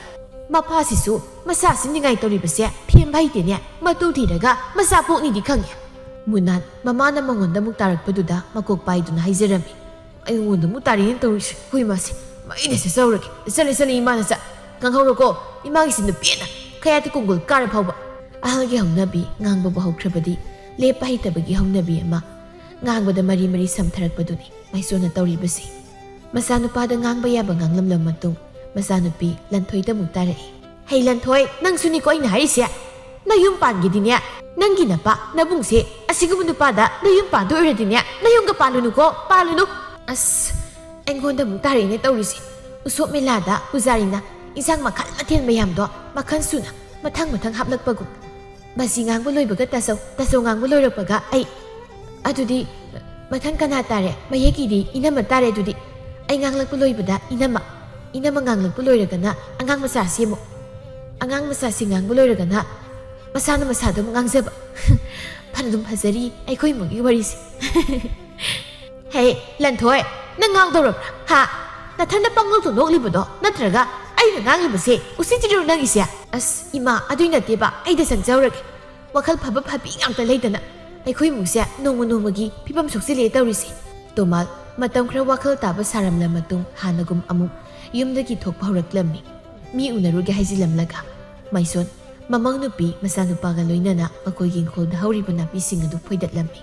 ꯃꯄꯥꯁꯤꯁꯨ ꯃꯆꯥꯁꯤ ꯅꯤꯡꯉꯥꯏ ꯇꯧꯔꯤꯕꯁꯦ ꯐꯦꯝꯕ ꯍꯩꯇꯦꯅꯦ, ꯃꯇꯨ ꯊꯤꯔꯒ ꯃꯆꯥ ꯄꯣꯛꯅꯤꯗꯤ ꯈꯪꯉꯦ꯫" ꯃꯨꯅꯥꯟ ꯃꯃꯥꯅ ꯃꯉꯣꯟꯗ ꯑꯃꯨꯛ ꯇꯥꯔꯛꯄꯗꯨꯗ ꯃꯀꯣꯛ ꯄꯥꯏꯗꯨꯅ ꯍꯥꯏꯖꯔꯝꯃꯤ꯫ "ꯑꯩꯉꯣꯟꯗ ꯑꯃꯨꯛ ꯇꯥꯔꯤꯅꯦ ꯇꯧꯔꯤꯁꯦ, ꯍꯨꯏ ꯃꯥꯁꯦ꯫ ꯃꯩꯗ ꯆꯠꯆꯍꯧꯔꯒꯦ꯫ ꯆꯠꯂꯦ, ꯆꯠꯂꯦ, ꯏꯃꯥꯅ ꯆꯠ꯫ ꯈꯪꯍꯧꯔꯣꯀꯣ, ꯏꯃꯥꯒꯤ ꯁꯤꯟꯗꯨ ꯄꯦꯟꯅ ꯈꯌꯥꯠꯇ ꯀꯣꯡꯒꯣꯜ ꯀꯥꯔ ꯐꯥꯎꯕ꯫" ꯑꯍꯜꯒꯤ ꯍꯧꯅꯕꯤ ꯉꯥꯡꯕꯕꯨ ꯍꯧꯈ꯭ꯔꯕꯗꯤ ꯂꯦꯞꯄ ꯍꯩꯇꯕꯒꯤ ꯍꯧꯅꯕꯤ ꯑꯃ, ꯉꯥꯡꯕꯗ ꯃꯔꯤ ꯃꯔꯤ ꯁꯝꯊꯔꯛꯄꯗꯨꯅꯤ ꯃꯥꯏꯁꯣꯟꯅ ꯇꯧꯔꯤꯕꯁꯤ꯫ ꯃꯆꯥꯅꯨꯄꯥꯗ ꯉꯥꯡꯕ ꯌꯥꯕ ꯉꯥꯡꯂꯝꯂꯕ ꯃꯇꯨꯡ, ꯃꯆꯥꯅꯨꯄꯤ ꯂꯟꯊꯣꯏꯗ ꯑꯃꯨꯛ ꯇꯥꯔꯛꯏ꯫ "ꯍꯩ ꯂꯟꯊꯣꯏ, ꯅꯪꯁꯨꯅꯤꯀꯣ ꯑꯩꯅ ꯍꯥꯏꯔꯤꯁꯦ꯫ ꯅꯌꯨꯝ ꯄꯥꯟꯒꯦꯗꯤꯅꯦ, ꯅꯪꯒꯤ ꯅꯄꯥ ꯅꯕꯨꯡꯁꯦ ꯑꯁꯤꯒꯨꯝꯕ ꯅꯨꯄꯥꯗ ꯅꯌꯨꯝ ꯄꯥꯟꯗꯣꯏ ꯑꯣꯏꯔꯗꯤꯅꯦ, ꯅꯌꯨꯝꯒ ꯄꯥꯜꯂꯨꯅꯨꯀꯣ, ꯄꯥꯜꯂꯨꯅꯨ꯫" ꯑꯁ, ꯑꯩꯉꯣꯟꯗ ꯑꯃꯨꯛ ꯇꯥꯔꯛꯏꯅꯦ ꯇꯧꯔꯤꯁꯦ꯫ ꯎꯁꯣꯞ ꯃꯦꯂꯥꯗ ꯄꯨꯖꯥꯔꯤꯅ ꯏꯟꯁꯥꯡ ꯃꯈꯜ ꯃꯊꯦꯜ ꯃꯌꯥꯝꯗꯣ ꯃꯈꯜ ꯁꯨꯅ ꯃꯊꯪ ꯃꯊꯪ ꯍꯥꯞꯂꯛꯄꯒꯨꯝ꯫ ꯃꯁꯤ ꯉꯥꯡꯕ ꯂꯣꯏꯕꯒ ꯇꯥꯆꯧ, ꯇꯥꯆꯧ ꯉꯥꯡꯕ ꯂꯣꯏꯔꯛꯄꯒ ꯑꯩ꯫ ꯑꯗꯨꯗꯤ ꯃꯊꯪ ꯀꯅꯥ ꯇꯥꯔꯦ? ꯃꯌꯦꯛꯀꯤꯗꯤ ꯏꯅꯝꯃ ꯇꯥꯔꯦ꯫ ꯑꯗꯨꯗꯤ ꯑꯩ ꯉꯥꯡꯂꯛꯄ ꯂꯣꯏꯕꯗ ꯏꯅꯝꯃ, ꯏꯅꯝꯃ ꯉꯥꯡꯂꯛꯄ ꯂꯣꯏꯔꯒꯅ ꯑꯉꯥꯡ ꯃꯆꯥꯁꯤ ꯑꯃꯨꯛ, ꯑꯉꯥꯡ ꯃꯆꯥꯁꯤ ꯉꯥꯡꯕ ꯂꯣꯏꯔꯒꯅ ꯃꯁꯥꯅ ꯃꯁꯥꯗ ꯑꯃꯨꯛ ꯉꯥꯡꯖꯕ꯫ ꯐꯅ ꯑꯗꯨꯝ ꯐꯖꯔꯤ ꯑꯩꯈꯣꯏ ꯏꯃꯨꯡꯒꯤ ꯋꯥꯔꯤꯁꯦ꯫ "ꯍꯦ, ꯂꯟꯊꯣꯏ, ꯅꯪ ꯉꯥꯎꯗꯧꯔꯕ꯭ꯔꯥ? ꯍꯥ? ꯅꯊꯟꯗ ꯄꯪꯅꯣꯛꯇ ꯅꯣꯛꯂꯤꯕꯗꯣ ꯅꯠꯇ꯭ꯔꯒ ꯑꯩꯅ ꯉꯥꯡꯂꯤꯕꯁꯦ ꯎꯁꯤꯠꯇ꯭ꯔꯤꯔꯣ ꯅꯪꯒꯤꯁꯦ?" "ꯑꯁ, ꯏꯃꯥ, ꯑꯗꯨꯏ ꯅꯠꯇꯦꯕ, ꯑꯩꯗ ꯆꯪꯖꯍꯧꯔꯒꯦ꯫ ꯋꯥꯈꯜ ꯐꯕ ꯐꯕꯤ ꯉꯥꯛꯇ ꯂꯩꯗꯅ ꯑꯩꯈꯣꯏ ꯏꯃꯨꯡꯁꯦ ꯅꯣꯡꯃ ꯅꯣꯡꯃꯒꯤ ꯐꯤꯕꯝ ꯁꯣꯛꯆꯤꯜꯂꯛꯑꯦ ꯇꯧꯔꯤꯁꯦ꯫" ꯇꯣꯃꯥꯜ ꯃꯇꯝ ꯈꯔ ꯋꯥꯈꯜ ꯇꯥꯕ ꯁꯥꯔꯝꯂ ꯃꯇꯨꯡ ꯍꯥꯟꯅꯒꯨꯝ ꯑꯃꯨꯛ ꯌꯨꯝꯗꯒꯤ ꯊꯣꯛꯄ ꯍꯧꯔꯛꯂꯝꯃꯤ꯫ ꯃꯤ ꯎꯅꯔꯨꯒꯦ ꯍꯥꯏꯖꯤꯜꯂꯝꯂꯒ ꯃꯥꯏꯁꯣꯟ ꯃꯃꯧ ꯅꯨꯄꯤ ꯃꯆꯥꯅꯨꯄꯥꯒ ꯂꯣꯏꯅꯅ ꯃꯈꯣꯏꯒꯤ ꯏꯪꯈꯣꯜꯗ ꯍꯧꯔꯤꯕ ꯅꯥꯄꯤꯁꯤꯡ ꯑꯗꯨ ꯐꯣꯏꯗꯠꯂꯝꯃꯤ꯫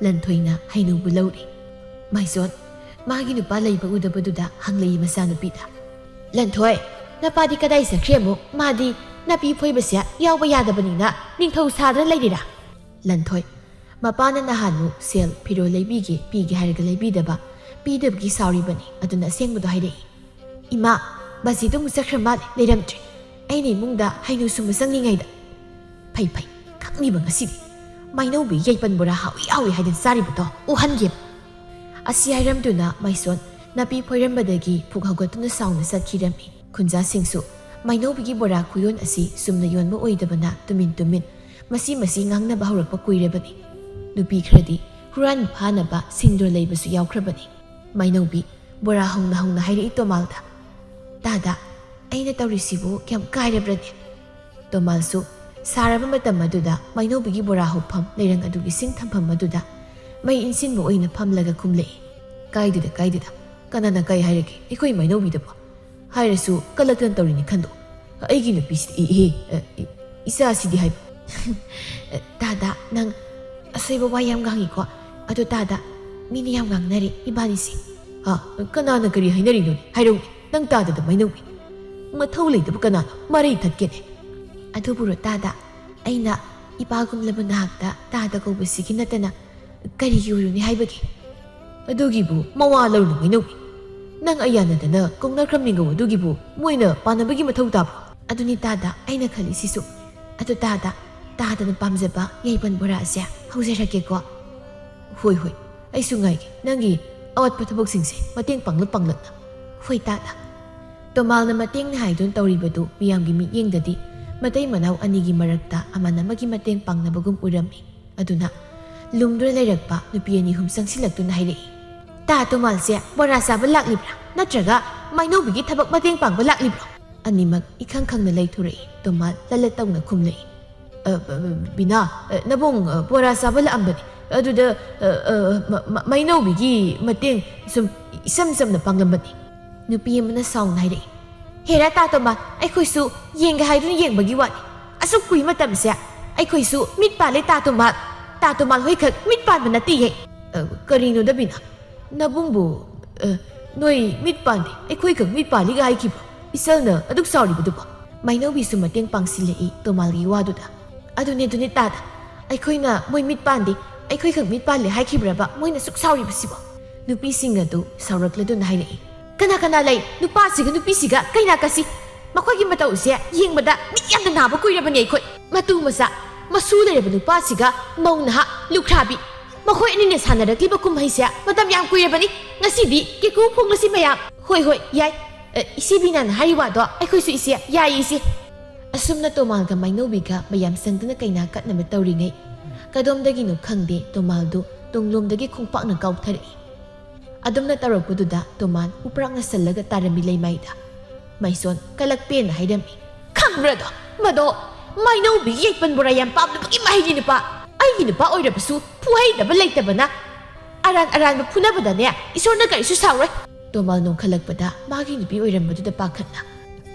ꯂꯟꯊꯣꯏꯅ ꯍꯩꯅꯧꯕꯨ ꯂꯧꯔꯦ꯫ ꯃꯥꯏꯁꯣꯟ, ꯃꯥꯒꯤ ꯅꯨꯄꯥ ꯂꯩꯕ ꯎꯗꯕꯗꯨꯗ ꯍꯪꯂꯛꯏ ꯃꯆꯥꯅꯨꯄꯤꯗ꯫ "ꯂꯟꯊꯣꯏ, ꯅꯄꯥꯗꯤ ꯀꯗꯥꯏ ꯆꯠꯈ꯭ꯔꯦ ꯑꯃꯨꯛ? ꯃꯥꯗꯤ ꯅꯥꯄꯤ ꯐꯣꯏꯕꯁꯦ ꯌꯥꯎꯕ ꯌꯥꯗꯕꯅꯤꯅ ꯅꯤꯡꯊꯧ ꯁꯥꯗꯅ ꯂꯩꯔꯤꯔꯥ?" ꯂꯟꯊꯣꯏ, ꯃꯄꯥꯅ ꯅꯍꯥꯟꯃꯨꯛ ꯁꯦꯜ ꯐꯤꯔꯣꯜ ꯂꯩꯕꯤꯒꯦ ꯄꯤꯒꯦ ꯍꯥꯏꯔꯒ ꯂꯩꯕꯤꯗꯕ, ꯄꯤꯗꯕꯒꯤ ꯁꯥꯎꯔꯤꯕꯅꯤ, ꯑꯗꯨꯅ ꯑꯁꯦꯡꯕꯗꯣ ꯍꯥꯏꯔꯛꯏ꯫ "ꯏꯃꯥ, ꯕꯥꯖꯤꯗꯣ ꯑꯃꯨꯛ ꯆꯠꯈ꯭ꯔ ꯃꯥꯜꯂꯦ, ꯂꯩꯔꯝꯗ꯭ꯔꯦ꯫ ꯑꯩꯅ ꯏꯃꯨꯡꯗ ꯍꯩꯅꯧ ꯁꯨꯝꯕ ꯆꯪꯂꯤꯉꯩꯗ"꯫ "ꯐꯩ ꯐꯩ, ꯈꯪꯉꯤꯕ ꯉꯁꯤꯗꯤ꯫ ꯃꯥꯏꯅꯧꯕꯤ ꯌꯥꯏꯄꯟ ꯕꯣꯔꯥ ꯍꯥꯎꯏ ꯍꯥꯎꯏ ꯍꯥꯏꯗꯅ ꯆꯥꯔꯤꯕꯗꯣ ꯎꯍꯟꯒꯦꯕ"꯫ ꯑꯁꯤ ꯍꯥꯏꯔꯝꯗꯨꯅ ꯃꯥꯏꯁꯣꯟ ꯅꯥꯄꯤ ꯐꯣꯏꯔꯝꯕꯗꯒꯤ ꯐꯨꯛ ꯍꯧꯒꯠꯇꯨꯅ ꯁꯥꯎꯅ ꯆꯠꯈꯤꯔꯝꯃꯤ꯫ ꯈꯨꯟꯖꯥꯁꯤꯡꯁꯨ ꯃꯥꯏꯅꯧꯕꯤꯒꯤ ꯕꯣꯔꯥ ꯈꯨꯌꯣꯟ ꯑꯁꯤ ꯆꯨꯝꯅ ꯌꯣꯟꯕ ꯑꯣꯏꯗꯕꯅ ꯇꯨꯃꯤꯟ ꯇꯨꯃꯤꯟ ꯃꯁꯤ ꯃꯁꯤ ꯉꯥꯡꯅꯕ ꯍꯧꯔꯛꯄ ꯀꯨꯏꯔꯕꯅꯤ꯫ ꯅꯨꯄꯤ ꯈꯔꯗꯤ ꯍꯨꯔꯥꯟꯕ ꯐꯥꯅꯕ ꯁꯤꯡꯗꯨꯔ ꯂꯩꯕꯁꯨ ꯌꯥꯎꯈ꯭ꯔꯕꯅꯤ꯫ ꯃꯥꯏꯅꯧꯕꯤ ꯕꯣꯔꯥ ꯍꯧꯅ ꯍꯧꯅ ꯍꯥꯏꯔꯛꯏ ꯇꯣꯃꯥꯜꯗ꯫ "ꯇꯥꯗ, ꯑꯩꯅ ꯇꯧꯔꯤꯁꯤꯕꯨ ꯀꯌꯥꯝ ꯀꯥꯏꯔꯕ꯭ꯔꯅꯦ?" ꯇꯣꯃꯥꯜꯁꯨ ꯁꯥꯔꯕ ꯃꯇꯝ ꯑꯗꯨꯗ ꯃꯥꯏꯅꯧꯕꯤꯒꯤ ꯕꯣꯔꯥ ꯍꯧꯐꯝ ꯂꯩꯔꯪ ꯑꯗꯨꯒꯤ ꯁꯤꯡ ꯊꯝꯐꯝ ꯑꯗꯨꯗ ꯃꯩ ꯏꯟꯁꯤꯟꯕ ꯑꯣꯏꯅ ꯐꯝꯂꯒ ꯈꯨꯝꯂꯛꯏ꯫ "ꯀꯥꯏꯗꯦꯗ, ꯀꯥꯏꯗꯦꯗ꯫ ꯀꯅꯥꯅ ꯀꯥꯏ ꯍꯥꯏꯔꯒꯦ? ꯑꯩꯈꯣꯏ ꯃꯥꯏꯅꯧꯕꯤꯗꯕꯨ ꯍꯥꯏꯔꯁꯨ ꯀꯜꯂꯛꯇꯅ ꯇꯧꯔꯤꯅꯤ ꯈꯟꯗꯣꯛ꯫ ꯑꯩꯒꯤ ꯅꯨꯄꯤꯁꯤꯗꯤ ꯏ-, ꯏꯍꯦ, ꯑ, ꯏ-, ꯏꯆꯥꯁꯤꯗꯤ ꯍꯥꯏꯕ"꯫ "ꯇꯥꯗ, ꯅꯪ ꯑꯁꯣꯏꯕ ꯋꯥ ꯌꯥꯝ ꯉꯥꯡꯉꯤꯀꯣ꯫ ꯑꯗꯣ ꯇꯥꯗ, ꯃꯤꯅ ꯌꯥꯝ ꯉꯥꯡꯅꯔꯦ ꯏꯕꯥꯅꯤꯁꯦ"꯫ "ꯍꯥ? ꯀꯅꯥꯅ ꯀꯔꯤ ꯍꯥꯏꯅꯔꯤꯅꯣꯅꯦ? ꯍꯥꯏꯔꯛꯎꯅꯦ, ꯅꯪ ꯇꯥꯗꯗ ꯃꯥꯏꯅꯧꯕꯤ꯫ ꯃꯊꯧ ꯂꯩꯇꯕ ꯀꯅꯥꯅ ꯃꯔꯩ ꯊꯠꯀꯦꯅꯦ?" "ꯑꯗꯨꯕꯨꯔꯣ ꯇꯥꯗ, ꯑꯩꯅ ꯏꯄꯥꯒꯨꯝꯂꯕ ꯅꯍꯥꯛꯇ ꯇꯥꯗ ꯀꯧꯕꯁꯤꯒꯤ ꯅꯠꯇꯅ ꯀꯔꯤꯒꯤ ꯑꯣꯏꯔꯨꯅꯤ ꯍꯥꯏꯕꯒꯦ?" "ꯑꯗꯨꯒꯤꯕꯨ ꯃꯋꯥ ꯂꯧꯔꯨꯅꯨ ꯃꯥꯏꯅꯧꯕꯤ꯫ ꯅꯪ ꯑꯩ ꯌꯥꯅꯗꯅ ꯀꯧꯅꯈ꯭ꯔꯕꯅꯤꯒꯣ, ꯑꯗꯨꯒꯤꯕꯨ ꯃꯣꯏꯅ ꯄꯥꯟꯅꯕꯒꯤ ꯃꯊꯧ ꯇꯥꯕ꯭ꯔꯣ?" "ꯑꯗꯨꯅꯤ ꯇꯥꯗ ꯑꯩꯅ ꯈꯜꯂꯤꯁꯤꯁꯨ꯫ ꯑꯗꯨ ꯇꯥꯗ, ꯇꯥꯗꯅ ꯄꯥꯝꯖꯕ ꯌꯥꯏꯄꯟ ꯕꯣꯔꯥꯁꯦ ꯍꯧꯖꯔꯛꯀꯦꯀꯣ"꯫ "ꯍꯣꯏ, ꯍꯣꯏ, ꯑꯩꯁꯨ ꯉꯥꯏꯒꯦ ꯅꯪꯒꯤ ꯑꯋꯥꯠꯄ ꯊꯕꯛꯁꯤꯡꯁꯦ ꯃꯇꯦꯡ ꯄꯥꯡꯂꯛ ꯄꯥꯡꯂꯛꯅ"꯫ "ꯍꯣꯏ ꯇꯥꯗ"꯫ ꯇꯣꯃꯥꯜꯅ ꯃꯇꯦꯡꯅꯤ ꯍꯥꯏꯗꯨꯅ ꯇꯧꯔꯤꯕꯗꯨ ꯃꯤꯌꯥꯝꯒꯤ ꯃꯤꯠꯌꯦꯡꯗꯗꯤ ꯃꯇꯩ ꯃꯅꯥꯎ ꯑꯅꯤꯒꯤ ꯃꯔꯛꯇ ꯑꯃꯅ ꯑꯃꯒꯤ ꯃꯇꯦꯡ ꯄꯥꯡꯅꯕꯒꯨꯝ ꯎꯔꯝꯃꯤ꯫ ꯑꯗꯨꯅ ꯂꯨꯝꯗꯨꯅ ꯂꯩꯔꯛꯄ ꯅꯨꯄꯤ ꯑꯅꯤ ꯑꯍꯨꯝ ꯆꯪꯁꯤꯜꯂꯛꯇꯨꯅ ꯍꯥꯏꯔꯛꯏ꯫ "ꯇꯥ ꯇꯣꯃꯥꯜꯁꯦ ꯕꯣꯔꯥ ꯆꯥꯕ ꯂꯥꯛꯂꯤꯕ꯭ꯔꯥ, ꯅꯠꯇ꯭ꯔꯒ ꯃꯥꯏꯅꯧꯕꯤꯒꯤ ꯊꯕꯛ ꯃꯇꯦꯡ ꯄꯥꯡꯕ ꯂꯥꯛꯂꯤꯕ꯭ꯔꯣ?" ꯑꯅꯤꯃꯛ ꯏꯈꯪ ꯈꯪꯅ ꯂꯩꯊꯣꯔꯛꯏ꯫ ꯇꯣꯃꯥꯜ ꯂꯜꯂ ꯇꯧꯅ ꯈꯨꯝꯂꯛꯏ꯫ "ꯑ, ꯑ, ꯕꯤꯅꯥ, ꯑ, ꯅꯕꯨꯡ, ꯑ, ꯕꯣꯔꯥ ꯆꯥꯕ ꯂꯥꯛꯑꯝꯕꯅꯤ꯫ ꯑꯗꯨꯗ, ꯑ, ꯑ, ꯃ-, ꯃ-, ꯃꯥꯏꯅꯧꯕꯤꯒꯤ ꯃꯇꯦꯡ ꯁꯨꯝ ꯏꯁꯝ ꯁꯝꯅ ꯄꯥꯡꯂꯝꯕꯅꯤ"꯫ ꯅꯨꯄꯤ ꯑꯃꯅ ꯁꯥꯎꯅ ꯍꯥꯏꯔꯛꯏ꯫ "ꯍꯦꯔꯥ ꯇꯥ ꯇꯣꯃꯥꯜ, ꯑꯩꯈꯣꯏꯁꯨ ꯌꯦꯡꯒꯦ ꯍꯥꯏꯗꯨꯅ ꯌꯦꯡꯕꯒꯤ ꯋꯥꯅꯤ꯫ ꯑꯁꯨꯛ ꯀꯨꯏ ꯃꯇꯝꯁꯦ ꯑꯩꯈꯣꯏꯁꯨ ꯃꯤꯠ ꯄꯥꯜꯂꯦ ꯇꯥ ꯇꯣꯃꯥꯜ"꯫ ꯇꯥ ꯇꯣꯃꯥꯜ ꯍꯣꯏꯈꯛ ꯃꯤꯠ ꯄꯥꯟꯕ ꯅꯠꯇꯦꯍꯦ꯫ "ꯑ, ꯀꯔꯤꯅꯣ ꯗꯕꯤꯅꯥ? ꯅꯕꯨꯡꯕꯨ, ꯑ, ꯅꯣꯏ ꯃꯤꯠ ꯄꯥꯟꯗꯦ, ꯑꯩꯈꯣꯏꯈꯛ ꯃꯤꯠ ꯄꯥꯜꯂꯤꯒ ꯍꯥꯏꯈꯤꯕ꯭ꯔꯣ? ꯏꯆꯜꯅ ꯑꯗꯨꯛ ꯁꯥꯎꯔꯤꯕꯗꯨꯕꯣ?" ꯃꯥꯏꯅꯧꯕꯤꯁꯨ ꯃꯇꯦꯡ ꯄꯥꯡꯁꯤꯜꯂꯛꯏ ꯇꯣꯃꯥꯜꯒꯤ ꯋꯥꯗꯨꯗ꯫ "ꯑꯗꯨꯅꯦ, ꯑꯗꯨꯅꯦ ꯇꯥꯗ꯫ ꯑꯩꯈꯣꯏꯅ ꯃꯣꯏ ꯃꯤꯠ ꯄꯥꯟꯗꯦ, ꯑꯩꯈꯣꯏꯈꯛ ꯃꯤꯠ ꯄꯥꯜꯂꯦ ꯍꯥꯏꯈꯤꯕ꯭ꯔꯕ ꯃꯣꯏꯅ ꯁꯨꯛ ꯁꯥꯎꯔꯤꯕꯁꯤꯕꯣ?" ꯅꯨꯄꯤꯁꯤꯡ ꯑꯗꯨ ꯁꯥꯎꯔꯛꯂꯗꯨꯅ ꯍꯥꯏꯔꯛꯏ꯫ "ꯀꯅꯥ ꯀꯅꯥ ꯂꯩ? ꯅꯨꯄꯥꯁꯤꯒ ꯅꯨꯄꯤꯁꯤꯒ ꯀꯩꯅꯥ ꯀꯁꯤ? ꯃꯈꯣꯏꯒꯤ ꯃꯇꯧꯁꯦ ꯌꯦꯡꯕꯗ ꯃꯤꯠ ꯌꯥꯝꯅ ꯅꯥꯕ ꯀꯨꯏꯔꯕꯅꯤ ꯑꯩꯈꯣꯏ꯫ ꯃꯇꯨ ꯃꯆꯥ, ꯃꯁꯨ ꯂꯩꯔꯕ ꯅꯨꯄꯥꯁꯤꯒ ꯃꯧ ꯅꯍꯥ ꯂꯨꯈ꯭ꯔꯥꯕꯤ꯫ ꯃꯈꯣꯏ ꯑꯅꯤꯅ ꯁꯥꯟꯅꯔꯛꯂꯤꯕ ꯀꯨꯝꯍꯩꯁꯦ ꯃꯇꯝ ꯌꯥꯝ ꯀꯨꯏꯔꯕꯅꯤ꯫ ꯉꯁꯤꯗꯤ ꯀꯦꯀꯨ ꯐꯣꯡꯂꯁꯤ ꯃꯌꯥꯝ꯫" "ꯍꯣꯏ, ꯍꯣꯏ, ꯌꯥꯏ꯫ ꯑ, ꯏꯆꯦ ꯕꯤꯅꯥꯅ ꯍꯥꯏꯔꯤ ꯋꯥꯗꯣ ꯑꯩꯈꯣꯏꯁꯨ ꯏꯆꯦ, ꯌꯥꯏꯌꯦ ꯏꯆꯦ꯫" ꯑꯁꯨꯝꯅ ꯇꯣꯃꯥꯜꯒ ꯃꯥꯏꯅꯧꯕꯤꯒ ꯃꯌꯥꯝ ꯆꯪꯗꯨꯅ ꯀꯩꯅꯥ ꯀꯠꯅꯕ ꯇꯧꯔꯤꯉꯩ, ꯀꯗꯣꯝꯗꯒꯤꯅꯣ ꯈꯪꯗꯦ ꯇꯣꯃꯥꯜꯗꯨ ꯇꯨꯡꯂꯣꯝꯗꯒꯤ ꯈꯣꯡꯄꯥꯛꯅ ꯀꯥꯎꯊꯔꯛꯏ꯫ ꯑꯗꯨꯝꯅ ꯇꯧꯔꯛꯄꯗꯨꯗ ꯇꯣꯃꯥꯟ ꯎꯄ꯭ꯔꯥꯛꯅ ꯁꯜꯂꯒ ꯇꯥꯔꯝꯃꯤ ꯂꯩꯃꯥꯏꯗ꯫ ꯃꯥꯏꯁꯣꯟ ꯀꯂꯛꯄꯦꯟꯅ ꯍꯥꯏꯔꯝꯃꯤ, "ꯈꯪꯕ꯭ꯔꯥꯗꯣ? ꯃꯗꯣ ꯃꯥꯏꯅꯧꯕꯤꯒꯤ ꯌꯥꯏꯄꯟ ꯕꯣꯔꯥ ꯌꯥꯝ ꯄꯥꯝꯂꯨꯕꯒꯤ ꯃꯍꯩꯅꯤ ꯅꯨꯄꯥ꯫ ꯑꯩꯒꯤ ꯅꯨꯄꯥ ꯑꯣꯏꯔꯕꯁꯨ ꯐꯨꯍꯩꯗꯕ ꯂꯩꯇꯕꯅ ꯑꯔꯥꯟ ꯑꯔꯥꯟꯕ ꯐꯨꯅꯕꯗꯅꯦ ꯏꯁꯣꯔꯅ ꯀꯔꯤꯁꯨ ꯁꯥꯎꯔꯣꯏ꯫" ꯇꯣꯃꯥꯜ ꯅꯣꯡꯈꯠꯂꯛꯄꯗ ꯃꯥꯒꯤ ꯅꯨꯄꯤ ꯑꯣꯏꯔꯝꯕꯗꯨꯗ ꯄꯥꯈꯠꯅ,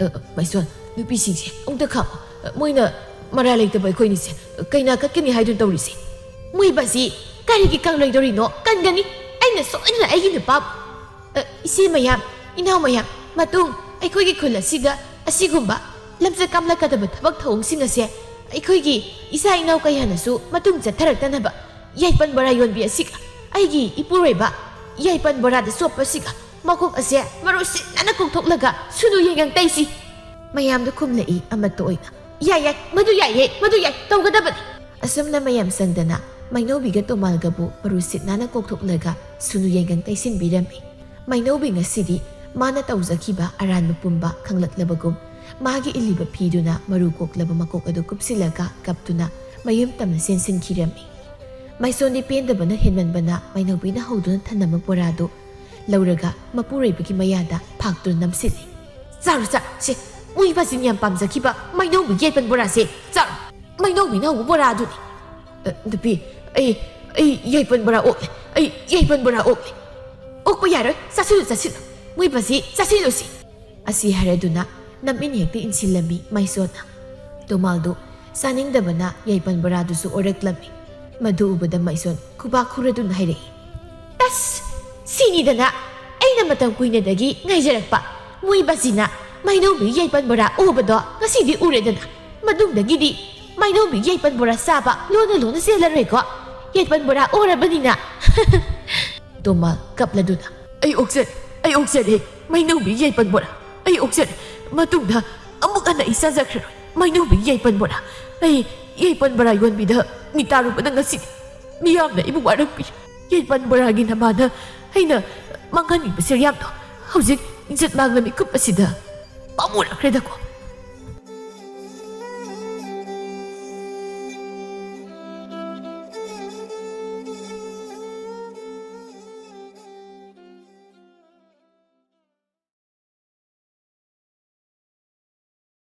"ꯑ, ꯃꯥꯏꯁꯣꯟ, ꯅꯨꯄꯤꯁꯤꯡꯁꯦ ꯑꯃꯨꯛꯇ ꯈꯥꯝꯃꯣ꯫ ꯑ, ꯃꯣꯏꯅ ꯃꯔꯥ ꯂꯩꯇꯕ ꯑꯩꯈꯣꯏꯅꯤꯁꯦ, ꯑ, ꯀꯩꯅꯥ ꯀꯠꯀꯅꯤ ꯍꯥꯏꯗꯨꯅ ꯇꯧꯔꯤꯁꯦ꯫" "ꯃꯣꯏꯕꯁꯤ ꯀꯔꯤꯒꯤ ꯀꯪꯂꯣꯏꯗꯧꯔꯤꯅꯣ? ꯀꯟꯒꯅꯤ꯫ ꯑꯩꯅ ꯁꯣꯏꯗꯅ ꯑꯩꯒꯤ ꯅꯨꯄꯥꯕꯨ꯫" "ꯑ, ꯏꯆꯦ ꯃꯌꯥꯝ, ꯏꯅꯥꯎ ꯃꯌꯥꯝ, ꯃꯇꯨꯡ ꯑꯩꯈꯣꯏꯒꯤ ꯈꯨꯜ ꯑꯁꯤꯗ ꯑꯁꯤꯒꯨꯝꯕ ꯂꯝꯆꯠ ꯀꯥꯝꯂꯛꯀꯗꯕ ꯊꯕꯛ ꯊꯧꯑꯣꯡꯁꯤꯡ ꯑꯁꯦ ꯑꯩꯈꯣꯏꯒꯤ ꯏꯆꯥ ꯏꯅꯥꯎ ꯀꯌꯥꯅꯁꯨ ꯃꯇꯨꯡ ꯆꯠꯊꯔꯛꯇꯅꯕ ꯌꯥꯏꯄꯟ ꯕꯣꯔꯥ ꯌꯣꯟꯕꯤ ꯑꯁꯤꯒ ꯑꯩꯒꯤ ꯏꯄꯨꯔꯣꯏꯕ ꯌꯥꯏꯄꯟ ꯕꯣꯔꯥꯗ ꯆꯣꯞꯄꯁꯤꯒ ꯃꯀꯣꯛ ꯑꯁꯦ ꯃꯔꯨ ꯁꯤꯠꯅꯅ ꯀꯣꯛꯊꯣꯛꯂꯒ ꯁꯨꯅꯨ ꯌꯦꯡꯉꯪ ꯇꯩꯁꯤ꯫" ꯃꯌꯥꯝꯗ ꯈꯨꯝꯂꯛꯏ ꯑꯃꯠꯇ ꯑꯣꯏꯅ, "ꯌꯥꯏ, ꯌꯥꯏ, ꯃꯗꯨ ꯌꯥꯏꯌꯦ, ꯃꯗꯨ ꯌꯥꯏ, ꯇꯧꯒꯗꯕꯅꯤ꯫" ꯑꯁꯨꯝꯅ ꯃꯌꯥꯝ ꯆꯪꯗꯅ ꯃꯥꯏꯅꯧꯕꯤꯒ ꯇꯣꯃꯥꯜꯒꯕꯨ ꯃꯔꯨ ꯁꯤꯠ ꯅꯥꯟꯅ ꯀꯣꯛꯊꯣꯛꯂꯒ ꯁꯨꯅꯨ ꯌꯦꯡꯒꯪ ꯇꯩꯁꯤꯟꯕꯤꯔꯝꯃꯤ꯫ ꯃꯥꯏꯅꯧꯕꯤ ꯉꯁꯤꯗꯤ ꯃꯥꯅ ꯇꯧꯖꯈꯤꯕ ꯑꯔꯥꯟꯕ ꯄꯨꯝꯕ ꯈꯪꯂꯛꯂꯕꯒꯨꯝ, ꯃꯥꯒꯤ ꯏꯜꯂꯤꯕ ꯐꯤꯗꯨꯅ ꯃꯔꯨ ꯀꯣꯛꯂꯕ ꯃꯀꯣꯛ ꯑꯗꯨ ꯀꯨꯞꯁꯤꯜꯂꯒ ꯀꯞꯇꯨꯅ ꯃꯌꯨꯝ ꯇꯝꯅ ꯆꯦꯟꯁꯤꯟꯈꯤꯔꯝꯃꯤ꯫ ꯃꯥꯏꯁꯣꯟꯗꯤ ꯄꯦꯟꯗꯕꯅ ꯍꯦꯟꯃꯟꯕꯅ ꯃꯥꯏꯅꯧꯕꯤꯅ ꯍꯧꯗꯨꯅ ꯊꯅꯝꯕ ꯕꯣꯔꯥꯗꯨ ꯂꯧꯔꯒ ꯃꯄꯨꯔꯣꯏꯕꯒꯤ ꯃꯌꯥꯗ ꯐꯥꯛꯇꯨꯅ ꯅꯝꯁꯤꯜꯂꯤ꯫ "ꯆꯥꯔꯣ, ꯆꯥ, ꯁꯦ, ꯃꯣꯏ ꯕꯥꯖꯤꯟ ꯌꯥꯝ ꯄꯥꯝꯖꯈꯤꯕ ꯃꯥꯏꯅꯧꯕꯤ ꯌꯥꯏꯄꯟ ꯕꯣꯔꯥꯁꯦ ꯆꯥꯔꯣ꯫ ꯃꯥꯏꯅꯧꯕꯤꯅ ꯍꯧꯕ ꯕꯣꯔꯥ ꯑꯗꯨꯅꯤ꯫" "ꯑ, ꯅꯨꯄꯤ, ꯑꯩ, ꯑꯩ ꯌꯥꯏꯄꯟ ꯕꯣꯔꯥ ꯑꯣꯛꯂꯦ꯫ ꯑꯩ ꯌꯥꯏꯄꯟ ꯕꯣꯔꯥ ꯑꯣꯛꯂꯦ꯫" "ꯑꯣꯛꯄ ꯌꯥꯔꯣꯏ, ꯆꯥꯁꯤꯜꯂꯨ, ꯆꯥꯁꯤꯜꯂꯨ꯫ ꯃꯣꯏ ꯕꯥꯖꯤ ꯆꯥꯁꯤꯜꯂꯨꯁꯤ꯫" ꯑꯁꯤ ꯍꯥꯏꯔꯗꯨꯅ ꯅꯝ ꯏꯟ ꯍꯦꯛꯇ ꯏꯟꯁꯤꯜꯂꯝꯃꯤ ꯃꯥꯏꯁꯣꯟꯅ꯫ ꯇꯣꯃꯥꯜꯗꯨ ꯆꯥꯅꯤꯡꯗꯕꯅ ꯌꯥꯏꯄꯟ ꯕꯣꯔꯥꯗꯨꯁꯨ ꯑꯣꯔꯛꯂꯝꯃꯤ꯫ ꯃꯗꯨ ꯎꯕꯗ ꯃꯩꯁꯣꯟ ꯈꯨꯕꯥꯛ ꯈꯨꯔꯗꯨꯅ ꯍꯥꯏꯔꯛꯏ, "ꯑꯁ! ꯁꯤꯅꯤꯗꯅ ꯑꯩꯅ ꯃꯇꯝ ꯀꯨꯏꯅꯗꯒꯤ ꯉꯥꯏꯖꯔꯛꯄ꯫ ꯃꯣꯏ ꯕꯥꯖꯤꯅ ꯃꯩꯅꯧꯕꯤ ꯌꯥꯏꯄꯟ ꯕꯣꯔꯥ ꯎꯕꯗꯣ ꯉꯁꯤꯗꯤ ꯎꯔꯦꯗꯅ꯫ ꯃꯇꯨꯡꯗꯒꯤꯗꯤ ꯃꯩꯅꯧꯕꯤ ꯌꯥꯏꯄꯟ ꯕꯣꯔꯥ ꯆꯥꯕ ꯂꯣꯟꯅ ꯂꯣꯟꯅ ꯆꯦꯜꯂꯔꯣꯏꯀꯣ꯫ ꯌꯥꯏꯄꯟ ꯕꯣꯔꯥ ꯎꯔꯕꯅꯤꯅ꯫" ꯇꯣꯃꯥꯜ ꯀꯞꯂꯗꯨꯅ, "ꯑꯩ ꯑꯣꯛꯆꯔꯦ, ꯑꯩ ꯑꯣꯛꯆꯔꯦ, ꯃꯩꯅꯧꯕꯤ ꯌꯥꯏꯄꯟ ꯕꯣꯔꯥ꯫ ꯑꯩ ꯑꯣꯛꯆꯔꯦ꯫ ꯃꯇꯨꯡꯗ ꯑꯃꯨꯛ ꯍꯟꯅ ꯑꯩ ꯆꯥꯖꯈ꯭ꯔꯔꯣꯏ ꯃꯩꯅꯧꯕꯤ ꯌꯥꯏꯄꯟ ꯕꯣꯔꯥ꯫ ꯑꯩ ꯌꯥꯏꯄꯟ ꯕꯣꯔꯥ ꯌꯣꯟꯕꯤꯗ ꯃꯤ ꯇꯥꯔꯨꯕꯅ ꯉꯁꯤꯗꯤ ꯃꯤꯌꯥꯝꯅ ꯑꯩꯕꯨ ꯋꯥꯔꯝꯕꯤꯔꯦ꯫ ꯌꯥꯏꯄꯟ ꯕꯣꯔꯥꯒꯤ ꯅꯃꯥꯗ ꯑꯩꯅ ꯃꯥꯡꯍꯟꯕꯤꯕ ꯁꯦꯔꯌꯥꯝꯗꯣ ꯍꯧꯖꯤꯛ ꯏꯖꯠ ꯃꯥꯡꯂ ꯃꯤꯀꯨꯞ ꯑꯁꯤꯗ ꯄꯥꯝꯃꯨꯔꯛꯈ꯭ꯔꯦꯗꯀꯣ꯫